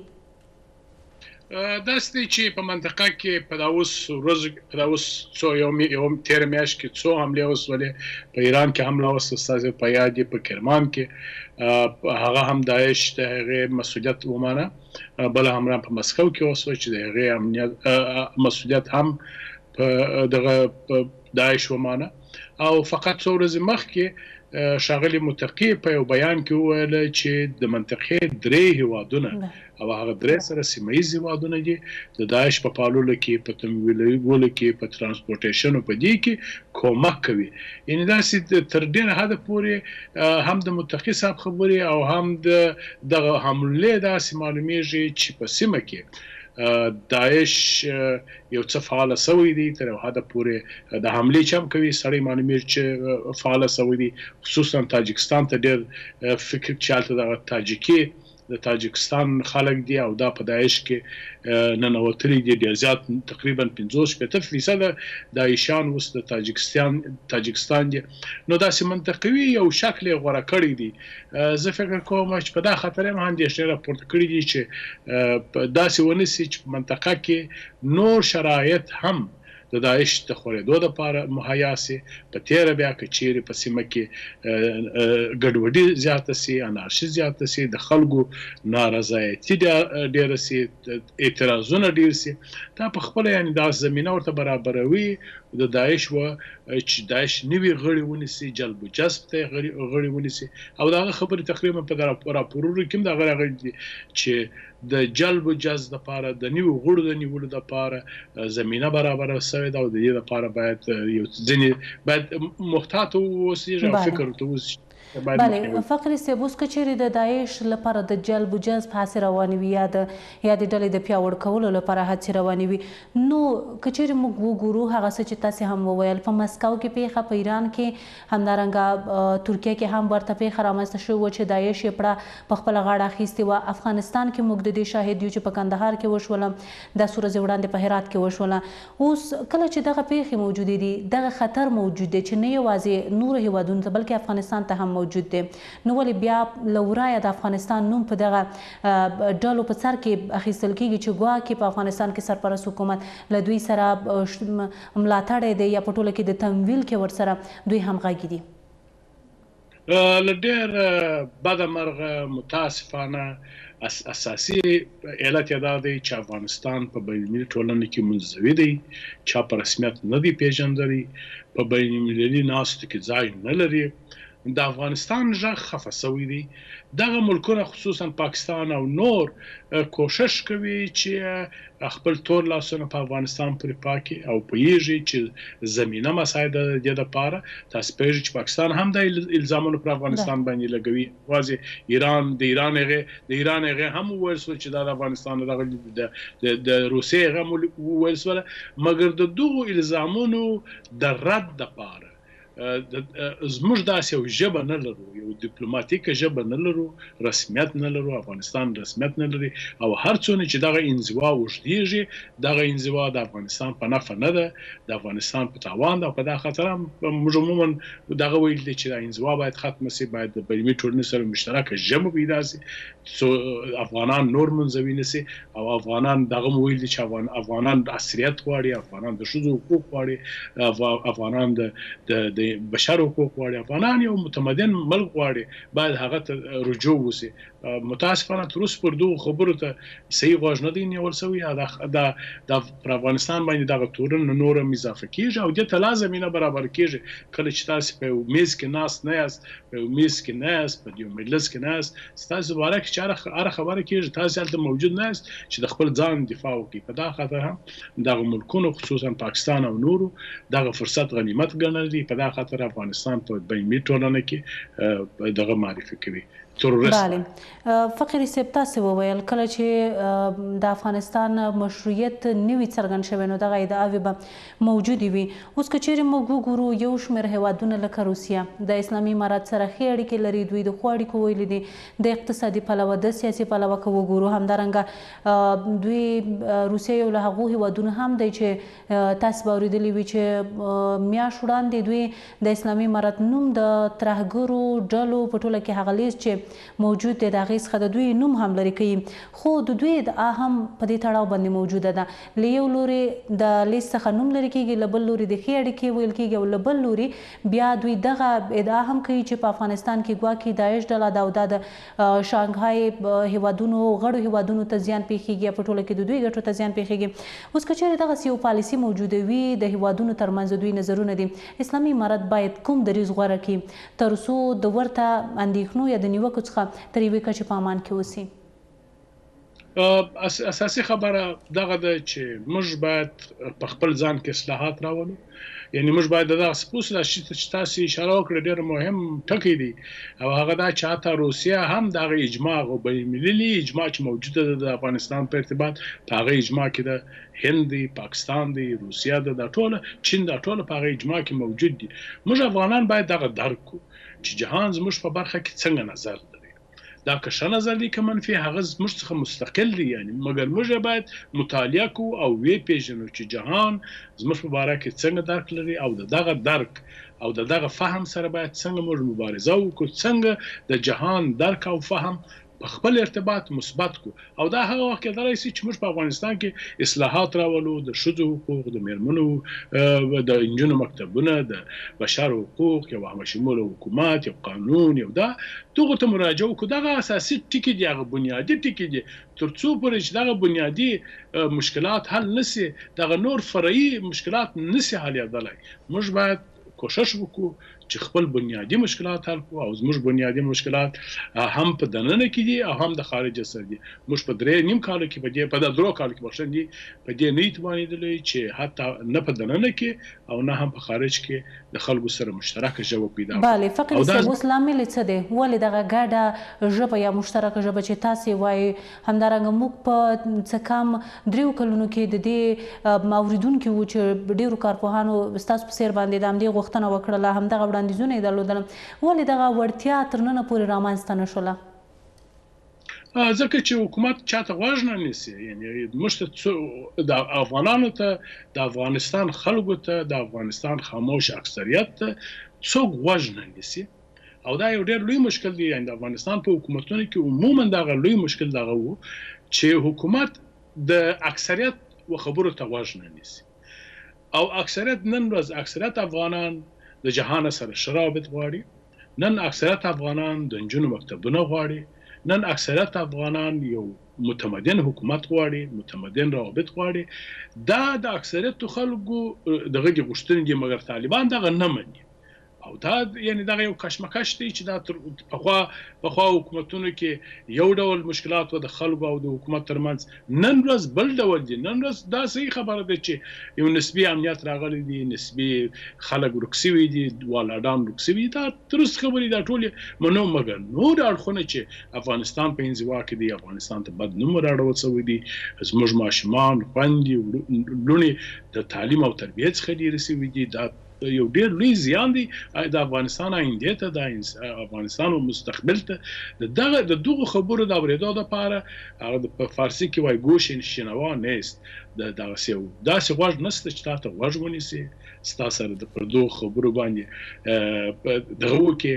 داسې دی چې په منطقه کې په دا اوس ورځو په دا اوس څو یو یو تېره میاشت کې څو حملې وسولې په ایران کې حمله وسوه ستاسو په یاد دي په کرمان کې هغه هم داعش د هغې مسولیت ومانه بله حمله په مسکو کې وسوه چې د هغې امنیت مسولیت هم په دغه داعش ومانه او فقط څو ورځې مخکې ښاغلي متقي په یو بیان کې وویل چې د منطقې درې هیوادونه او هغه درې سره سیمه ییز هیوادونه دي د داعش په پاللو کې په تمویلولو کې په ترانسپورټیشن په دې کې کومک کوي یعنی داسې تر ډیره حده پورې هم د متقي صاحب خبرې او هم د دغه حملې داسې معلومیږي چې په سیمه کې داعش یو څه فعال سوی دی تر یو حده پورې د حملې چې هم کوي سړی معلومیږي چې فعال سوی دی خصوصا تاجکستان ته ډیر فکر چې هلته دغه تاجکي د تاجکستان خلک دي او دا په داعش کې ننوتلي دي ډیر زیات تقریبا 50 شپېته فیصده داعشیان اوس د تاجکستان تاجکستان دي نو داسې منطقوي یو شکل یې غوره کړی دی زه فکر کوم چې په دا خاطر هم اندېښنې راپورته کړې دي چې داسې ونه شي چې په منطقه کې نور شرایط هم د داعش د خورېدو لپاره مهیا شي، په تېره بیا که چېرې په سیمه کې ګډوډي زیاته شي، انارشي زیاته شي، د خلکو نارضایتي ډېره شي، اعتراضونه ډېر شي، دا په خپله یعنې دا زمینه ورته برابروي د داعش و چې داعش نوي غړي ونیسي، جلب و جذب ته غړي ونیسي او د هغه خبرې تقریبا په راپورونو کې هم د هغه راغلي دي چې د جلب و جذب لپاره د نوي غړو د نیولو لپاره زمینه برابره شوې ده او د دې لپاره باید یو ځینې باید محتاط واوسیږي او فکر ورته وشي. بله فقري صیب اوس که چیرې د داعش لپاره د جلب و جذب هڅې روانې وي یا د یادې ډلې د پیاوړ کولو لپاره هڅې روانې وي نو که چیرې موږ وګورو هغه څه چې تاسې هم وویل په مسکو کې پیښه په ایران کې همدارنګه ترکیه کې هم ورته پیښه رامنځته شوې وه چې داعش یې پړه په خپله غاړه اخیستې وه افغانستان کې موږ د دې شاهد یو چې په کندهار کې وشوله دا څو ورځې وړاندې په هرات کې وشوله اوس کله چې دغه پېښې موجودې دي، دغه خطر موجود دی چې نه یوازې نورو هېوادونو ته بلکې افغانستان ته هم موجود دی، نو ولې بیا له ورایه د افغانستان نوم په دغه ډلو په سر کې اخیستل کېږي چې ګواکې په افغانستان کې سرپرست حکومت له دوی سره ملاتړی دی یا په ټوله کې د تمویل کې ورسره دوی همغږي دي؟ له ډېره بده مرغه متاسفانه اساسي علت یې دا دی چې افغانستان په بین المللي ټولنه کې منزوي دی، چا په رسمیت نه دی پېژندلی، په بین المللي ناستو کې ځای نه لري، د افغانستان غږ خفه شوی دی، دغه ملکونه خصوصا پاکستان او نور کوښښ کوي چې خپل تور لاسونه په افغانستان پورې پاک کړي او پوهیږي چې زمینه مساعده ده د دې لپاره. تاسو پوهیږئ چې پاکستان هم دا الزامونه پر افغانستان باندې لګوي، یوازې ایران د ایران هغې د ایران هغې هم وویل شول چې دا د افغانستان دغه د روسیې هغه هم وویل شول، مګر د دغو الزامونو د رد لپاره زموږ داسې یو ژبه نه لرو، یو دیپلوماتیکه ژبه نه لرو، رسمیت نه لرو، افغانستان رسمیت نه لري او هر څونه چې دغه انزوا اوږدیږي، دغه انزوا د افغانستان په نفع نه ده، د افغانستان په تاوان ده او په دا خاطر هم موږ عموما دغه ویل دي چې دا انزوا باید ختمه شي، باید د بینالمللي ټولنې سره مشترکه ژبه پیدا شي، څو افغانان نور منزوي نه شي او افغانان دغه مو ویل دي چې افغانان عصریت غواړي، افغانان د ښځو حقوق غواړي، افغانان د د یعنی بشر حقوق غواړي، افغانان یو متمدن ملک غواړي، باید هغه ته رجوع وسی. متاسفانه تر اوسه پر دغو خبرو ته صحیح غوږ نه دی نیول شوی. دا دا د پر افغانستان باندې دغه تورونه نور هم اضافه کیږي او دې ته لا زمینه برابر کیږي کله چې تاسو په یو میز کې ناست نه یاست، په یو میز کې نه یاست، په یو مجلس کې نه یاست، ستاسو باره کې چې هره خبره کیږي تاسو هلته موجود نه یاست چې د خپل ځان دفاع وکړئ. په دا خاطر هم دغه ملکونو خصوصا پاکستان او نورو دغه فرصت غنیمت ګڼلی دی. په دا خاطر افغانستان په بینالمللي ټولنه کې دغه معرفي کوي تروریست. بله فقیري صیب تاسې وویل کله چې د افغانستان مشروعیت نه وي څرګند شوی نو دغه ادعاوې به موجودې وي. اوس که چیرې موږ وګورو یو شمېر هېوادونه لکه روسیه د اسلامي امارت سره ښې اړیکې لري، دوی د ښو اړیکو ویلي دي، د اقتصادي پلوه د سیاسي پلوه که وګورو همدارنګه دوی روسیه یو له هغو هېوادونو هم دی چې تاسې به اورېدلي وي چې میاشت وړاندې دوی د اسلامي امارت نوم د ترهګرو ډلو په ټوله کې هغه لیست چې موجود دی د هغې څخه د دوی نوم هم لرې کوي خو د دوی ادعا هم په دې تړاو باندې موجوده ده. له یو لوري د لیست څخه نوم لرې کېږي، له بل لوري د ښې اړیکې ویل کېږي او له بل لوري بیا دوی دغه ادعا هم کوي چې په افغانستان کې ګواکې داعش ډله ده او دا د شانګهای هېوادونو غړو هېوادونو ته زیان پېښېږي یا په ټوله کې د دوی ګټو ته زیان پېښېږي. اوس که چېرې دغسې یو پالیسي موجوده وي د هېوادونو ترمنځ د دوی نظرونه دي، اسلامي امارت باید کوم دریځ غوره کړي تر څو د ورته اندېښنو یا د نیوکو څخه تر یوې کچې په امان کې اوسي؟ اساسي خبره دغه ده چې موږ باید په خپل ځان کې اصلاحات راولو، یعنی موږ باید دغه سپوس لا شي چې تاسو اشاره وکړه ډېر مهم ټکی دی او هغه دا چې حتی روسیا هم دغه اجماع او بین المللي اجماع چې موجوده ده د افغانستان په ارتباط په هغه اجماع کې ده هند دی، پاکستان دی، روسیا ده، دا ټوله چین دا ټوله په هغه اجماع کې موجود دي. موږ افغانان باید دغه درک کړو چې جهان زموږ په برخه کې څنګه نظر لري، دا که ښه نظر دی که منفي هغه زموږ څخه مستقل دی، یعنی مګر موږ یې باید مطالعه کړو او ویې پېژنو چې جهان زموږ په باره کې څنګه درک لري او د دغه درک او د دغه فهم سره باید څنګه موږ مبارزه وکړو، څنګه د جهان درک او فهم په خپل ارتباط مثبت کړو او دا هغه وخت کېدلای شي چې موږ په افغانستان کې اصلاحات راولو، د ښځو حقوق، د میرمنو د نجونو مکتبونه، د بشر حقوق، یو همه شموله حکومت، یو قانون، یو دا دغو ته مراجعه وکړو. دغه اساسي ټکي دي، هغه بنیادي ټکي دي، تر څو پورې چې دغه بنیادي مشکلات حل نه شي دغه نور فرعي مشکلات نه شي حلېدلای. موږ باید کوښښ وکړو چې خپل بنیادي مشکلات حل کړو او زموږ بنیادي مشکلات هم په دننه کې دي او هم د خارج سره دي. موږ په درې نیم کالو کې په دې په درو کالو کې بخښنه دي په دې نه توانېدلی چې حتی نه په دننه کې او نه هم په خارج کې د خلکو سره مشترکه ژبه پیدا کړو. بله فقیر صاحب اوس لامل یې څه دی؟ ولې دغه ګډه ژبه یا مشترکه ژبه چې تاسې وایئ همدارنګه موږ په څه کم دریو کلونو کې د دې اوریدونکي وو چې ډیرو کارپوهانو ستاسو په څیر باندې د همدې غوښتنه وکړله، همدغه وړاندیزونه یې درلودل، ولې دغه وړتیا تر ننه پورې رامنځته نه شوله؟ ځکه چې حکومت چاته غوږ نه نیسي، یعنی موږ ته د افغانانو ته، د افغانستان خلکو ته، د افغانستان خاموش اکثریت ته څوک غوږ نه نیسي او دا یو ډیر لوی مشکل دی. یعنی د افغانستان په حکومتونو کې عموما دغه لوی مشکل دغه وو چې حکومت د اکثریت و خبرو ته غوږ نه نیسي او اکثریت نن ورځ اکثریت افغانان د جهان سره ښه روابط غواړي، نن اکثریت افغانان د نجونو مکتبونه غواړي، نن اکثریت افغانان یو متمدن حکومت غواړي، متمدن روابط غواړي. دا د اکثریت خلکو دغه دي غوښتنې دي، مګر طالبان دغه نه مني او دا یعنی دغه یو کشمکش دی چې دا تر پخوا حکومتونو کې یو ډول مشکلات و د خلکو او د حکومت ترمنځ، نن ورځ بل ډول دي. نن ورځ دا صحیح خبره ده چې یو نسبي امنیت راغلی دی، نسبي خلک ورک شوي دي، والاډان ورک شوي دي، دا درست خبرې دا ټولې منو، مګر نور اړخونه چې افغانستان په انزوا کې دی، افغانستان ته بد نوم راړول شوی دی، زموږ ماشومان، خویندې، لوڼې د تعلیم او تربیې څخه لیرې شوي دي، دا یو ډیر لوی زیان دی د افغانستان آینده ته، د افغانستان او مستقبل ته. د دغه د دغو خبرو د اوریدو لپاره هغه په فارسی کې وایي ګوش شنوا نیست، د دغسې یو داسې غوږ نشته چې تا ته غوږ ونیسي، ستا سره د پر دغو خبرو باندې دغه وکړي،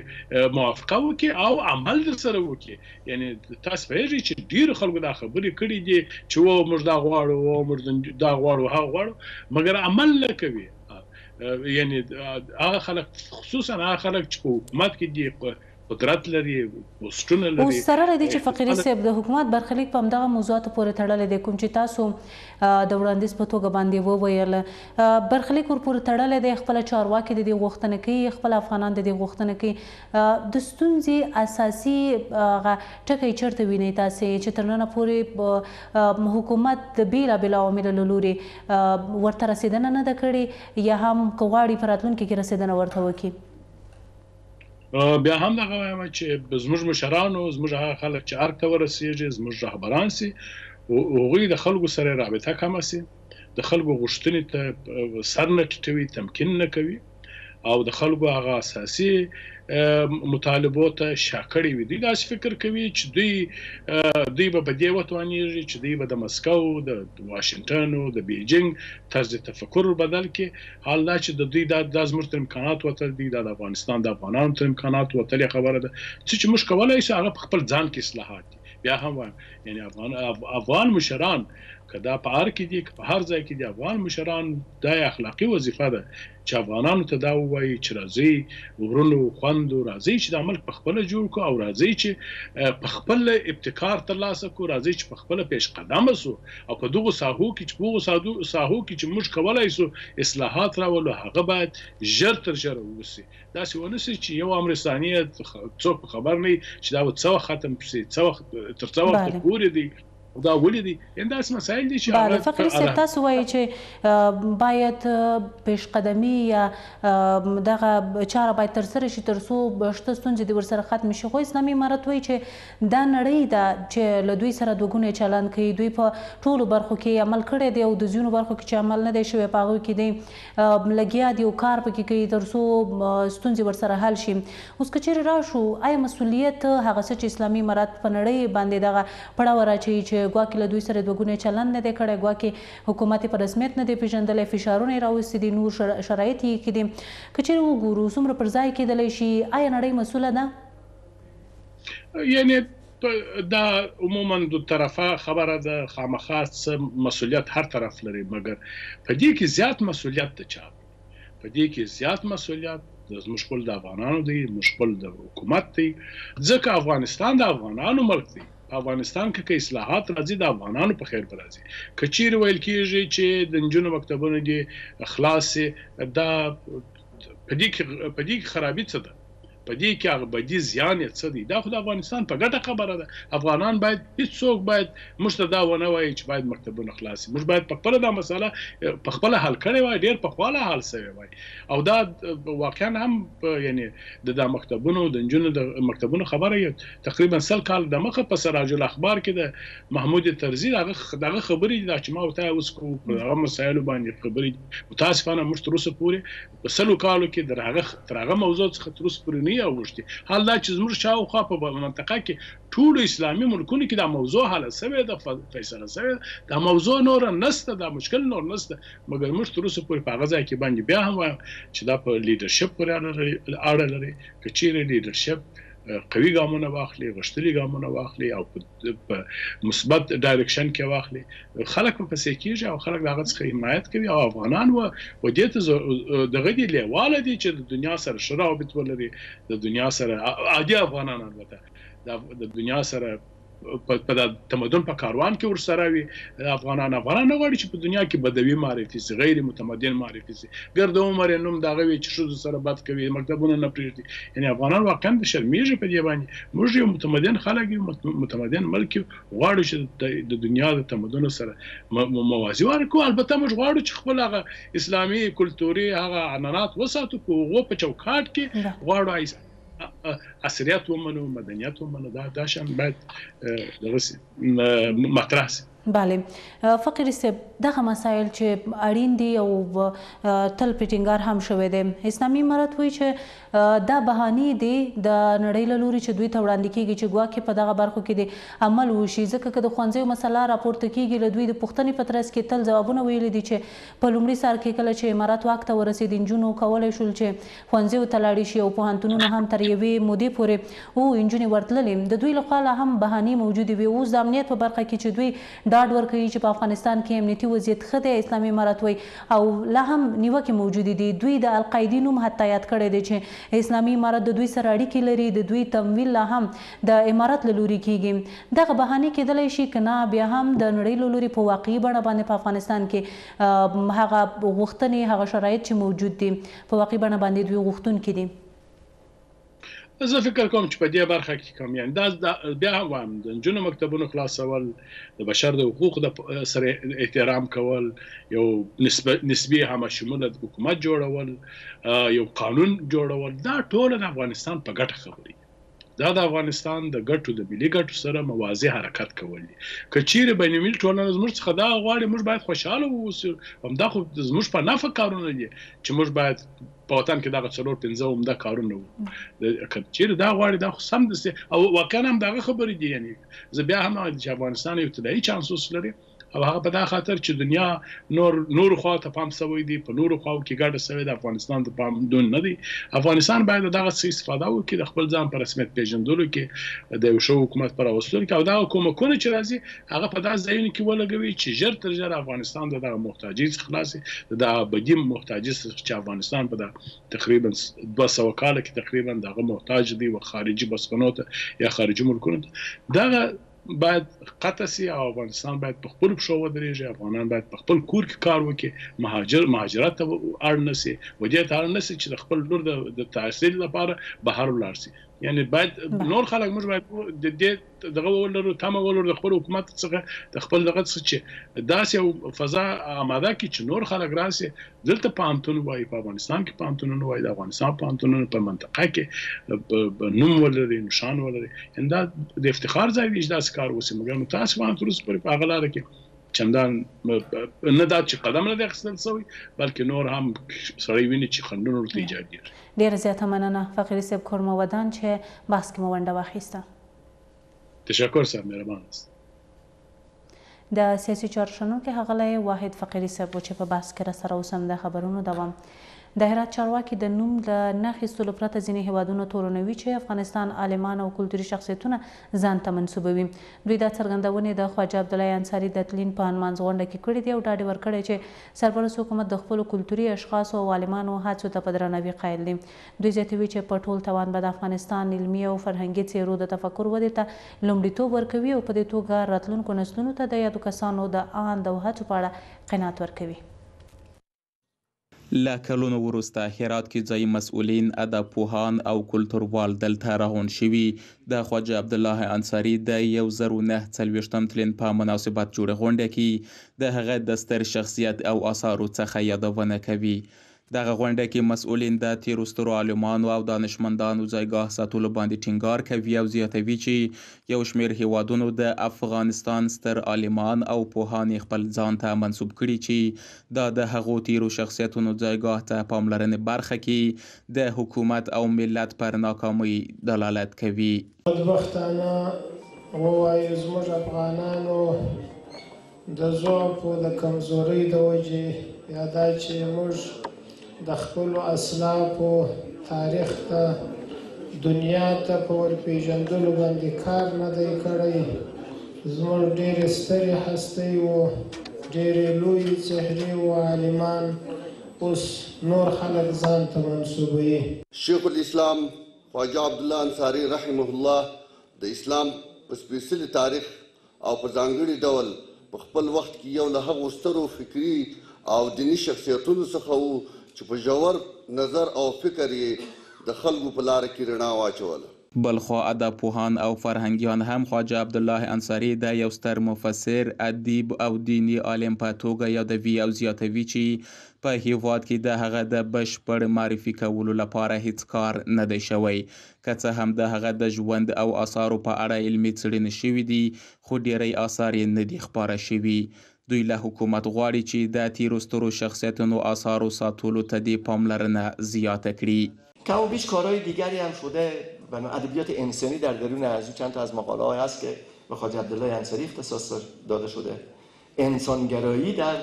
موافقه وکړي او عمل در سره وکړي. یعنی تاسو پوهیږئ چې ډیرو خلکو دا خبرې کړې دي چې و موږ دا غواړو، و موږ دا غواړو، هغه غواړو، مګر عمل نه کوي. یعنی هغه خلک، خصوصا هغه خلک چې په حکومت کې دي، قدرت لري، پوسټونه لري. اوس سره له دې چې فقیري صاحب د حکومت برخلیک په همدغه موضوعاتو پورې تړلی دی، کوم چې تاسو د وړاندیز په توګه باندې وویل، برخلیک ورپورې تړلی دی، خپله چارواکي د دې غوښتنه کوي، خپله افغانان د دې غوښتنه کوي، د ستونزې اساسي هغه ټکی چېرته وینئ تاسې چې تر ننه پورې حکومت د بېلابېلو عواملو له لوري ورته رسېدنه نه ده کړې یا هم که غواړي په راتلونکي کې رسېدنه ورته وکړي؟ بیا هم دغه وایم چې زموږ مشرانو، زموږ هغه خلک چې ارګ ته ورسیږي، زموږ رهبران سي، هغوی د خلکو سره رابطه کمه سي، د خلکو غوښتنې ته سر نه ټیټوي، تمکین نه کوي او د خلکو هغه اساسي مطالبو ته شا کړي وي. دوی داسې فکر کوي چې دوی به په دې وتوانیږي چې دوی به د مسکو، د واشنګټن او د بیجینګ طرز تفکر بدل کړي، حال دا چې د دوی دا زموږ تر امکانات وتل دي، دا د افغانستان د افغانانو تر امکانات وتلې خبره ده. څه چې موږ کولای شو هغه په خپل ځان کې اصلاحات دي. بیا هم وایم، یعنی افغان مشران که دا په ارګ کې دي که په هر ځای کې دي، افغان مشران دا یې اخلاقي وظیفه ده چې افغانانو ته دا ووایي چې راځئ ورونو، خوندو، راځئ چې دا ملک په خپله جوړ کړو او راځئ چې په خپل ابتکار ترلاسه کړو، راځئ چې په خپله پیش قدمه شو او په دغو ساحو کې چې په هغو ساحو کې چې موږ کولای شو اصلاحات راولو هغه باید ژر تر ژره وشي. داسې ونه شي چې یو امر ثاني څوک په خبر نه وي چې دا به څه وخت ختم شي، څه وخت تر څه وخته پورې دی، دا ولې دي، یعنی داسې مسایل دي چې بله فقیري صاحب تاسو وایئ چې باید پیش قدمي یا دغه چاره باید ترسره شي تر څو شته ستونزې دې ورسره ختمې شي، خو اسلامي امارت وایي چې دا نړۍ ده چې له دوی سره دوه ګونی چلند کوي، دوی په ټولو برخو کې عمل کړی دی او د ځینو برخو کې چې عمل نه دی شوی په هغو کې دی لګیا دي او کار پکې کوي تر څو ستونزې ورسره حل شي. اوس که چېرې راشو، آیا مسولیت هغه څه چې اسلامي امارت په نړۍ باندې دغه پړه وراچوي چې ګواکې له دوی سره دوه ګونی چلند نه دی کړی، ګواکې حکومت یې په رسمیت نه دی پېژندلی، فشارونه یې راوستي دي، نور شرایط یې ایښي دي، که چېرې وګورو څومره پر ځای کېدلی شي؟ آیا نړۍ مسوله ده؟ یعنی دا عموما دو طرفه خبره ده، خامخا څه مسولیت هر طرف لري، مګر په دې کې زیات مسولیت د چا دی؟ په دې کې زیات مسولیت زموږ خپل د افغانانو دی، زموږ خپل د حکومت دی، ځکه افغانستان د افغانانو ملک دی. په افغانستان کې که اصلاحات راځي د افغانانو په خیر به راځي. که چیرې ویل کیږي چې د نجونو مکتبونه دې خلاص شي، دا په دې کې خرابي څه ده؟ په دې کې هغه بدی زیان یې څه دی؟ دا خو د افغانستان په ګټه خبره ده. افغانان باید، هیڅوک باید موږ ته دا ونه وایي چې باید مکتبونه خلاص شي. موږ باید په خپله دا مسله په خپله حل کړې وای، ډېر پخوا لا حل شوې وای. او دا واقعا هم یعنی د دا مکتبونو د نجونو د مکتبونو خبره یې تقریبا 100 کال دمخه په سراج الاخبار کې د محمود طرزي دغه خبرې دي، دا چې ما ورته اوس کوو په هغه مسایلو باندې خبرې دي. متاسفانه موږ تر اوسه پورې په 100 کالو کې تر هغه موضوع څخه تر اوسه پورې نه یو اوښتي. حال دا چې زموږ شاوخوا په منطقه کې ټولو اسلامي ملکونو کې دا موضوع حل شوې ده، فیصله شوې ده، دا موضوع نوره نشته، دا مشکل نور نشته. مګر موږ تر اوسه پورې په هغه ځای کې باندې بیا هم وایم چې دا په لیډرشپ پورې اړه لري. که چیرې لیډرشپ قوي ګامونه واخلي، غښتلي ګامونه واخلي او په مثبت ډایرکشن کې واخلي، خلک په پسې کیږي او خلک د هغه څخه حمایت کوي. او افغانان و دې ته دغه دي لیواله دي چې د دنیا سره ښه روابط ولري، د دنیا سره عادي افغانان البته د دنیا سره په تمدن په کاروان کې ورسره وي. افغانان نه غواړي چې په دنیا کې بدوي معرفي شي، غیر متمدن معرفي شي، ګرد عمر یې نوم دغه وي چې ښځو سره بد کوي، مکتبونه نه پرېږدي. یعنی افغانان واقعا شرمېږي په دې باندې. موږ یو متمدن خلک یو، متمدن ملک یو، غواړو چې د دنیا د تمدن سره موازي ورکړو. البته موږ غواړو چې خپل هغه اسلامي کلتوري هغه عنعنات وساتو، په هغو په چوکاټ کې غواړو عصریت ومنو، مدنیت ومنو. دا شان باید دغه مطرح شي. بله فقیري صاحب، دغه مسایل چې اړین دي او تل پرې ټینګار هم شوی دی، اسلامي امارت وایي چې دا بهانې دي د نړۍ له لوري چې دوی ته وړاندې کیږي چې ګواکې په دغه برخو کې دې عمل وشي، ځکه که د ښوونځیو مسله راپورته کیږي له دوی د پوښتنې په ترڅ کې تل ځوابونه ویلي دي چې په لومړي سر کې کله چې امارت واک ته ورسېد نجونو کولی شول چې ښوونځیو ته لاړې شي او پوهنتونونو هم تر یوې مودې پورې نجونې ورتللې. د دوی لخوا لا هم بهانې موجودې وي. اوس د امنیت په برخه کې چې دوی ډاډ ورکوي چې په افغانستان کې امنیتي وضعیت ښه دی، اسلامي امارت وایي او لا هم نیوکې موجودې دي. دوی د القاعدې نوم حتی یاد کړی دی چې اسلامي امارت د دوی سره اړیکې لري، د دوی تمویل لا هم د امارت له لوري کیږي. دغه بهانې کیدلی شي که نه بیا هم د نړۍ له لوري په واقعي بڼه باندې په افغانستان کې هغه غوښتنې، هغه شرایط چې موجود دي په واقعي بڼه باندې دوی غوښتونکي دي؟ زه فکر کوم چې په دې برخه کې کوم یعنی دا بیا هم وایم د نجونو مکتبونو خلاصول، د بشر د حقوقو د سره احترام کول، یو نسبي همه شموله حکومت جوړول، یو قانون جوړول، دا ټول د افغانستان په ګټه خبرې دي. دا د افغانستان د ګټو، د ملي ګټو سره موازي حرکت کول دي. که چیرې بین المللي ټولنه زموږ څخه دا غواړي، موږ باید خوشحاله واوسو. همدا خو زموږ په نفع کارونه دي چې موږ باید په وطن کې دغه 4 5 عمده کارونه وو. که چیرې دا غواړي دا خو سمدستي او واقعا هم دغه خبرې دي. یعنی زه بیا هم وایم چې افغانستان یو طلایي چانس اوس لري، او هغه په دا خاطر چې دنیا نور خوا ته پام سوی دی، په نورو خواو کې ګډه سوې ده، افغانستان ته پام دون نه دی. افغانستان باید دغه څه استفاده وکړي، د خپل ځان په رسمیت پېژندلو کې، د یو ښه حکومت په راوستلو کې، او دغه کومکونه چې راځي هغه په داسې ځایونو کې ولګوي چې ژر تر ژره افغانستان د دغه محتاجۍ څخه خلاص شي، د دغه ابدي محتاجۍ څخه چې افغانستان په دغه تقریبا 200 کاله کې تقریبا دغه محتاج دی و خارجي بسپنو ته یا خارجي ملکونو ته. دغه باید قطع سي او افغانستان باید په خپلو پښو ودرېږي. افغانان باید په خپل کور کې کار وکړي، مهاجرت ته اړ نه سي، و دې ته اړ نه سي چې د خپل لور د تحصیل لپاره بهر ولاړ سي. یعنی باید نور خلک موږ باید د دې دغه ولرو، تمه ولرو د خپل حکومت څخه، د خپل دغه څخه چې داسې یو فضا آماده کړي چې نور خلک راسي دلته پوهنتون وایي، په افغانستان کې پوهنتونونه وایي، د افغانستان پوهنتونونه په منطقه کې نوم ولري، نشان ولري. یعنی دا د افتخار ځای دی چې داسې کار وشي. مګر متاسفانه تر اوسه پورې په هغه لاره کې چندان نه دا چې قدم نه دی اخیستل شوی، بلکې نور هم سړی ویني چې خنډونه ورته ایجادېږي. ډېره زیاته مننه فقیري صاحب، کور مو ودان چې بحث کې مو ونډه واخیسته. تشکر صاحب، مهربان است. د سیاسي چارو شنونکی ښاغلی واحد فقیري صاحب و چې په بحث کې راسره اوسم. د خبرونو دوام. د هرات چارواکي د نوم له نه اخیستلو پرته ځینې هېوادونه تورنوي چې افغانستان عالمان او کلتوري شخصیتونه ځان ته منسوبوي. دوی دا څرګندونې د خواجه عبدالله انصاري د تلین په نمانځغونډه کې کړې دي او ډاډ یې ورکړی چې سرپرست حکومت د خپلو کلتوري اشخاصو او عالمانو هڅو ته په درناوي قایل دي. دوی زیاتوي چې په ټول توان به د افغانستان علمي او فرهنګي څېرو د تفکر ودې ته لومړیتوب ورکوي او په دې توګه راتلونکو نسلونو ته د یادو کسانو د آند او هڅو په اړه قناعت ورکوي. له کلونو وروسته هرات کې ځايي مسؤلین، ادبپوهان او کلتوروال دلته راغونډ شوي، د خواجه عبدالله انصاري د 1049 تلین په مناسبت جوړې غونډه کې د هغه د ستر شخصیت او آثارو څخه یادونه کوي. دغه غونډه کې مسؤلین د تېرو سترو عالمانو او دانشمندانو ځایګاه ساتلو باندې ټینګار کوي او زیاتوي چې یو شمېر هېوادونو د افغانستان ستر عالمان او پوهان یې خپل ځان ته منسوب کړي چې دا د هغو تېرو شخصیتونو ځایګاه ته پاملرنې برخه کې د حکومت او ملت پر ناکامۍ دلالت کوي. بدبختانه ووایو زموږ افغانانو د ضعف او د کمزورۍ د وجې یا دا چې موږ د خپلو اسلافو تاریخ ته دنیا ته په ورپېژندلو باندې کار نه دی کړی، زموږ ډېرې سترې هستۍ وو، ډېرې لویې څهرې وو، عالمان اوس نور خلک ځان ته منسوبوي. شیخ الاسلام خواجه عبدالله انصاري رحمه الله د اسلام په سپېڅلي تاریخ او په ځانګړي ډول په خپل وخت کې یو له هغو سترو فکري او دیني شخصیتونو څخه و چې په ژور نظر او فکر یې د خلکو په لاره کې رڼا واچوله. بلخوا ادبپوهان او فرهنګیان هم خواجه عبدالله انصاري د یو ستر مفسر، ادیب او دیني عالم په توګه یادوي او زیاتوي چې په هیواد کې د هغه د بشپړ معرفي کولو لپاره هیڅ کار نه دی شوی. که څه هم د هغه د ژوند او آثارو په اړه علمي څېړنې شوې دي، خو ډېری آثار یې نه دي خپاره شوي. دوی له حکومت غواړي چې د تېرو سترو شخصیتونو آثارو ساتلو ته دې پاملرنه زیاته کړي. کم و بیش کارهای دیگری هم شده، ادبیات انسانی در درون از او چند تا از مقاله های هست که به خواجه عبدالله انصاری اختصاص داده شده، انسانگرایی در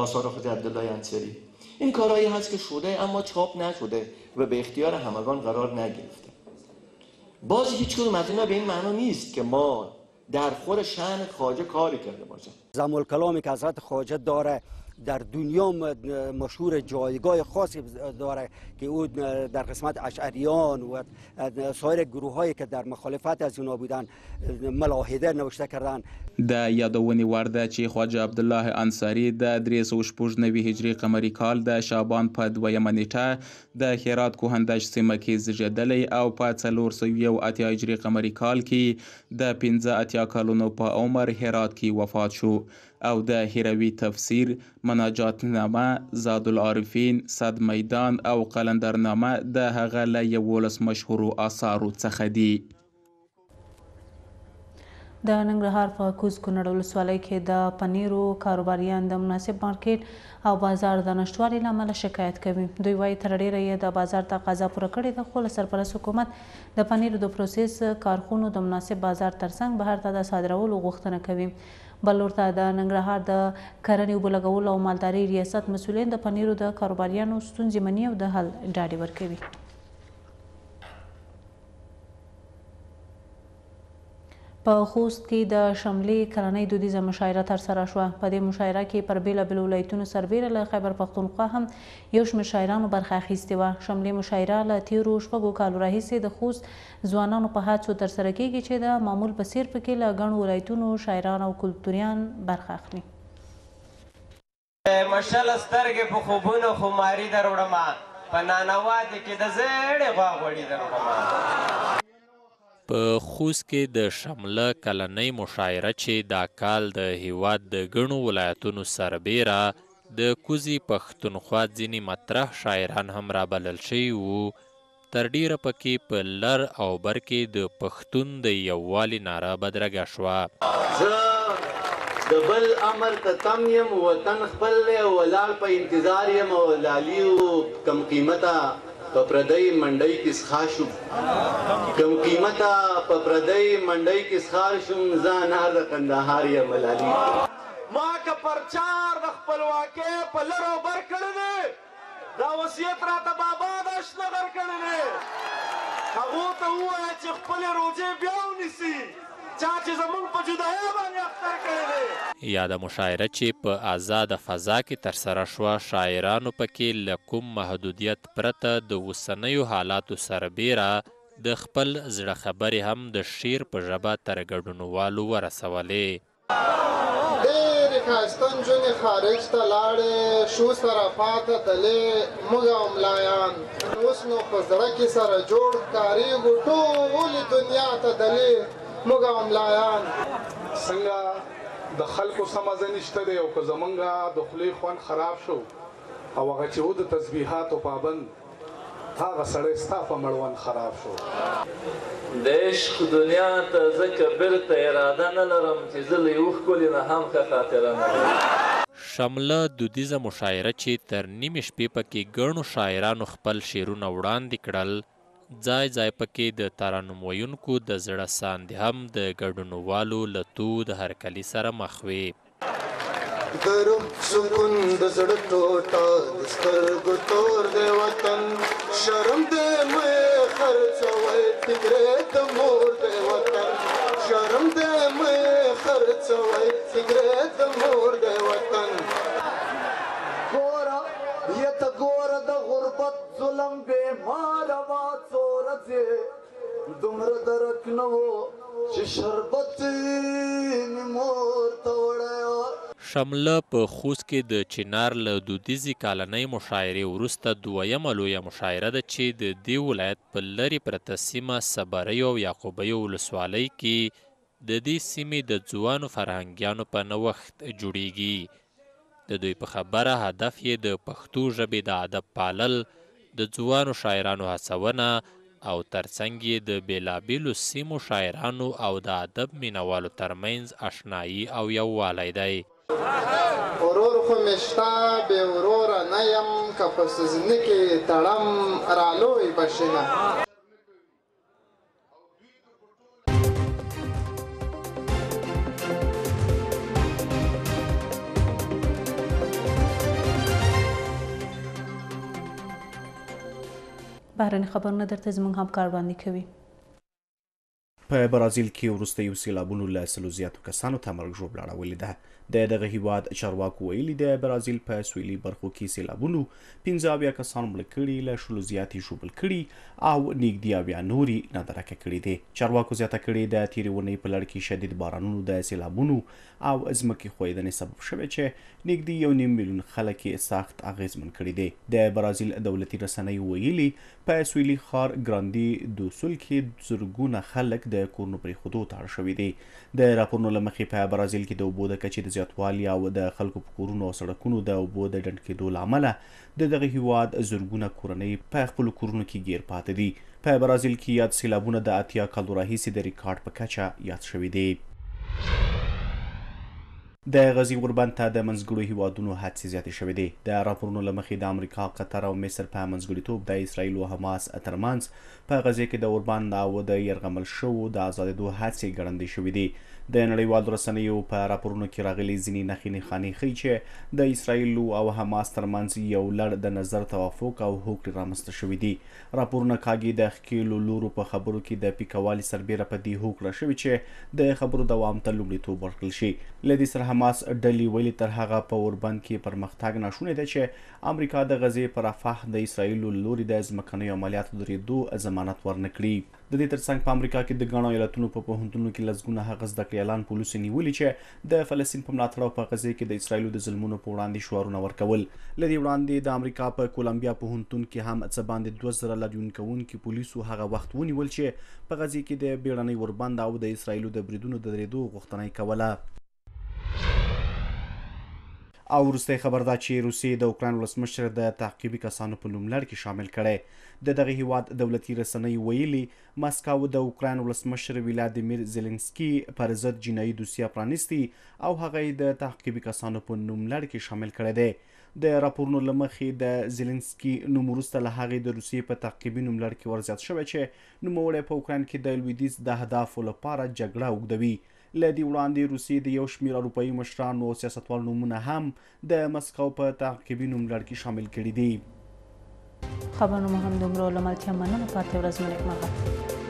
آثار خواجه عبدالله انصاری، این کارهایی هست که شده اما چاپ نشده و به اختیار همگان قرار نگرفته. باز هیچ کدوم از اینا به این معنا نیست که ما در خور شأن خواجه کاری کرده باشن. زم الکلامی که حضرت خواجه داره در دنیا مشهور، جایگاه خاصی داره که او در قسمت اشعریان و سایر گروه هایی که در مخالفت از اونا بودن ملاحده نوشته کردن. د یادونې وړ ده چې خواجه عبدالله انصاري د 396 هجري قمري کال د شعبان په دویمه نېټه د هرات کوهندش سیمه کې زیږېدلی او په 481 هجري قمري کال کې د 85 کلونو په عمر هرات کې وفات شو او د هروي تفسیر، مناجات نامه، زاد العارفین، صد میدان او قلندرنامه د هغه له 11 مشهورو آثارو څخه دي. د ننګرهار په کوز کونړ ولسوالۍ کې د پنیرو کاروباریان د مناسب مارکیټ او بازار د نشتوالي له امله شکایت کوي. دوی وایي تر ډېره یې د بازار تقاضا پوره کړې ده، خو له سرپرست حکومت د پنیرو د پروسس کارخونو د مناسب بازار ترڅنګ بهر ته د صادرولو غوښتنه کوي. بل لور ته د ننګرهار د کرنې، اوبو لګولو او مالدارۍ ریاست مسؤلین د پنیرو د کاروباریانو ستونزې مني او د حل ډاډ ورکوي. په خوست کې د شملې کلنۍ دودیزه مشاعره ترسره شوه. په دې مشاعره کې پر بېلابېلو ولایتونو سربېره له خیبر پښتونخوا هم یو شمېر شاعرانو برخه اخیستې وه. شملې مشاعره له تېرو 6 کالو راهیسې د خوست ځوانانو په هڅو ترسره کېږي چې د معمول په څېر پکې له ګڼو ولایتونو شاعران او کلتوریان برخه اخلي. مشل سترګې په خوبونو خماري دروړمه، په نانواتې کې د زړې غوا غوړي دروړمه. په خوست کې د شمله کلنۍ مشاعره چې دا کال د هیواد د ګڼو ولایتونو سربېره د کوزې پښتونخوا ځینې مطرح شاعران هم رابلل شوي وو، تر ډېره پکې په لر او بر کې د پښتون د یووالي ناره بدرګه شوه. زه د بل امر ته تم یم، وطن خپل دی او ولاړ په انتظار یم، او لالیو کم قیمته په پردۍ منډۍ کې څښا شوم، کم قیمته په پردۍ منډۍ کې څښا شوم، زه انار د کندهار یم لالی. ما که پرچار د خپلواکۍ په لر او بر کړی دی، دا وصیت راته بابا د اشنغر کړی دی، هغو ته ووایه چې خپلې روژې بیا ونیسي، چا چې زمونږ په جدایۍ باندې اختر کړی دی. یاده مشاعره چې په ازاده فضا کې ترسره شوه، شاعرانو پکې له کوم محدودیت پرته د اوسنیو حالاتو سربېره د خپل زړه خبرې هم د شعر په ژبه تر ګډونوالو ورسولې. ډېرې ښایسته نجونې خارج ته لاړې، شو سره پاته دلې موږ او ملایان، اوس نو په زړه کې سره جوړ ښکارېږو، ټولې دنیا ته دلې موږ او ملایان. څنګه د خلکو سمزه نشته دی، او که زمونږ د خولې خوند خراب شو او هغه چې و د تسبیحاتو پابند، هغه سړی ستا په مړوند خراب شو. د عشق دنیا ته ځکه بیرته اراده نه لرم چې زه له یو ښکلي نه هم ښه خاطره نه لرم. شمله دودیزه مشاعره چې تر نیمې شپې پکې ګڼو شاعرانو خپل شعرونه وړاندې کړل، ځای ځای پکې د ترنم ویونکو د زړه ساندې هم د ګډونوالو له تود هرکلي سره مخ وې. د روح سکون د زړه ټوټه، د سترګو تور دی وطن، شرم دی مې خرڅوی، فکرې د مور دی وطن، شرم دی مې خرڅوی، فکرې د مور دی وطن. ګوره یته ګوره د غربت ظلم بې ماله ما څو ورځې، دومره درک نه و چې شربت مې مور ته وړی. شمله په خوست کې د چنار له دودیزې کالنۍ مشاعرې وروسته دویمه لویه مشاعره ده چې د دې ولایت په لرې پرته سیمه صبریو او یعقوبیو ولسوالۍ کې د دې سیمې د ځوانو فرهنګیانو په نوښت جوړیږي. د دوی په خبره هدف یې د پښتو ژبې د ادب پالل، د ځوانو شاعرانو هڅونه او ترڅنګ یې د بېلابېلو سیمو شاعرانو او د ادب مینوالو ترمنځ اشنایي او یووالی دی. ورور خو مې شته بې وروره نه یم، که په سوزني کې تړم رالوی به شینه. بهرني خبرونه درته زموږ همکار وړاندې کوي. په برازیل کې وروستیو سیلابونو له سلو زیاتو کسانو ته مرګ ژوبله اړولې ده. د دغه هیواد چارواکو ویلي، د برازیل په سویلي برخو کې سیلابونو 75 کسان مړه کړي، له شلو زیات یې ژوبل کړي او نږدې 70 نور یې نادرکه کړي دي. چارواکو زیاته کړې، د تېرې اونۍ په لړ کې شدید بارانونو د سیلابونو او ځمکې ښویېدنې سبب شوی چې نږدې یو نیم میلیون خلک یې سخت اغېزمن کړي دي. د برازیل دولتي رسنیو ویلي، په سویلي ښار ګراندي دو سول کې زرګونه خلک د کورونو پرېښودو ته اړ شوي دي. د راپورونو له مخې په برازیل کې د اوبو د کچې د زیاتوالي او د خلکو په کورونو او سړکونو د اوبو د ډنډ کېدو له امله د دغه هیواد زرګونه کورنۍ په خپلو کورونو کې ګیر پاتې دي. په برازیل کې یاد سیلابونه د 80 کالو راهیسې د ریکارډ په کچه یاد شوي دي. د غزې اوربند ته د منځګړو هیوادونو هڅې زیاتې شوې دي. د راپورونو له مخې د امریکا، قطر او مصر په منځګړیتوب د اسراییل او حماس ترمنځ په غزې کې د اوربند او د یرغمل شوو د ازادېدو هڅې ګړندۍ شوې دي. د نړیوالو رسنیو په راپورونو کې راغلي ځینې نښې نښانې ښيي چې د اسراییل او حماس ترمنځ یو لړ د نظر توافق او هوکړې رامنځته شوې دي. راپورونه کاږي د ښکېلو لورو په خبرو کې د پیکهوالي سربېره په دې هوکړه شوې چې د خبرو دوام ته لومړیتوب ورکړل شي. له دې سره حماس ډلې ویلي تر هغه په اوربند کې پرمختګ ناشونی دی چې امریکا د غزې په رفح د اسراییلو له لوري د ځمکنیو عملیاتو درېدو ضمانت ورنه کړي. د دې ترڅنګ په امریکا کې د ګڼو ایالتونو په پوهنتونونو کې لسګونه هغه زده کړیالان پولیسو نیولي چې د فلسطین په ملاتړ او په غزې کې د اسراییلو د ظلمونو په وړاندې شعارونه ورکول. له دې وړاندې د امریکا په کولمبیا پوهنتون کې هم څه باندې 2000 لاریون کوونکي پولیسو هغه وخت ونیول چې په غزې کې د بیړنۍ اوربند او د اسراییلو د بریدونو د درېدو غوښتنه یې کوله. او وروستی خبر دا چې روسیې د اوکراین ولسمشر د تعقیبي کسانو په نوملړ کې شامل کړی. د دغه هیواد دولتي رسنۍ ویلي، مسکو د اوکراین ولسمشر ولادیمیر زیلنسکي پر ضد جنایي دوسیه پرانیستې او هغه یې د تعقیبي کسانو په نوملړ کې شامل کړی دی. د راپورونو له مخې د زیلنسکي نوم وروسته له هغې د روسیې په تعقیبي نوملړ کې ورزیات شوی چې نوموړی په اوکراین کې د لویدیځ د اهدافو لپاره جګړه اوږدوي. له دې وړاندې روسیې د یو شمېر اروپايي مشرانو او سیاستوالو نومونه هم د مسکو په تعقیبي نوملړ کې شامل کړي دي. خبرونه مو همدومره و، له ملتیا مننه، پاتې ورځ مو نېکمرغه.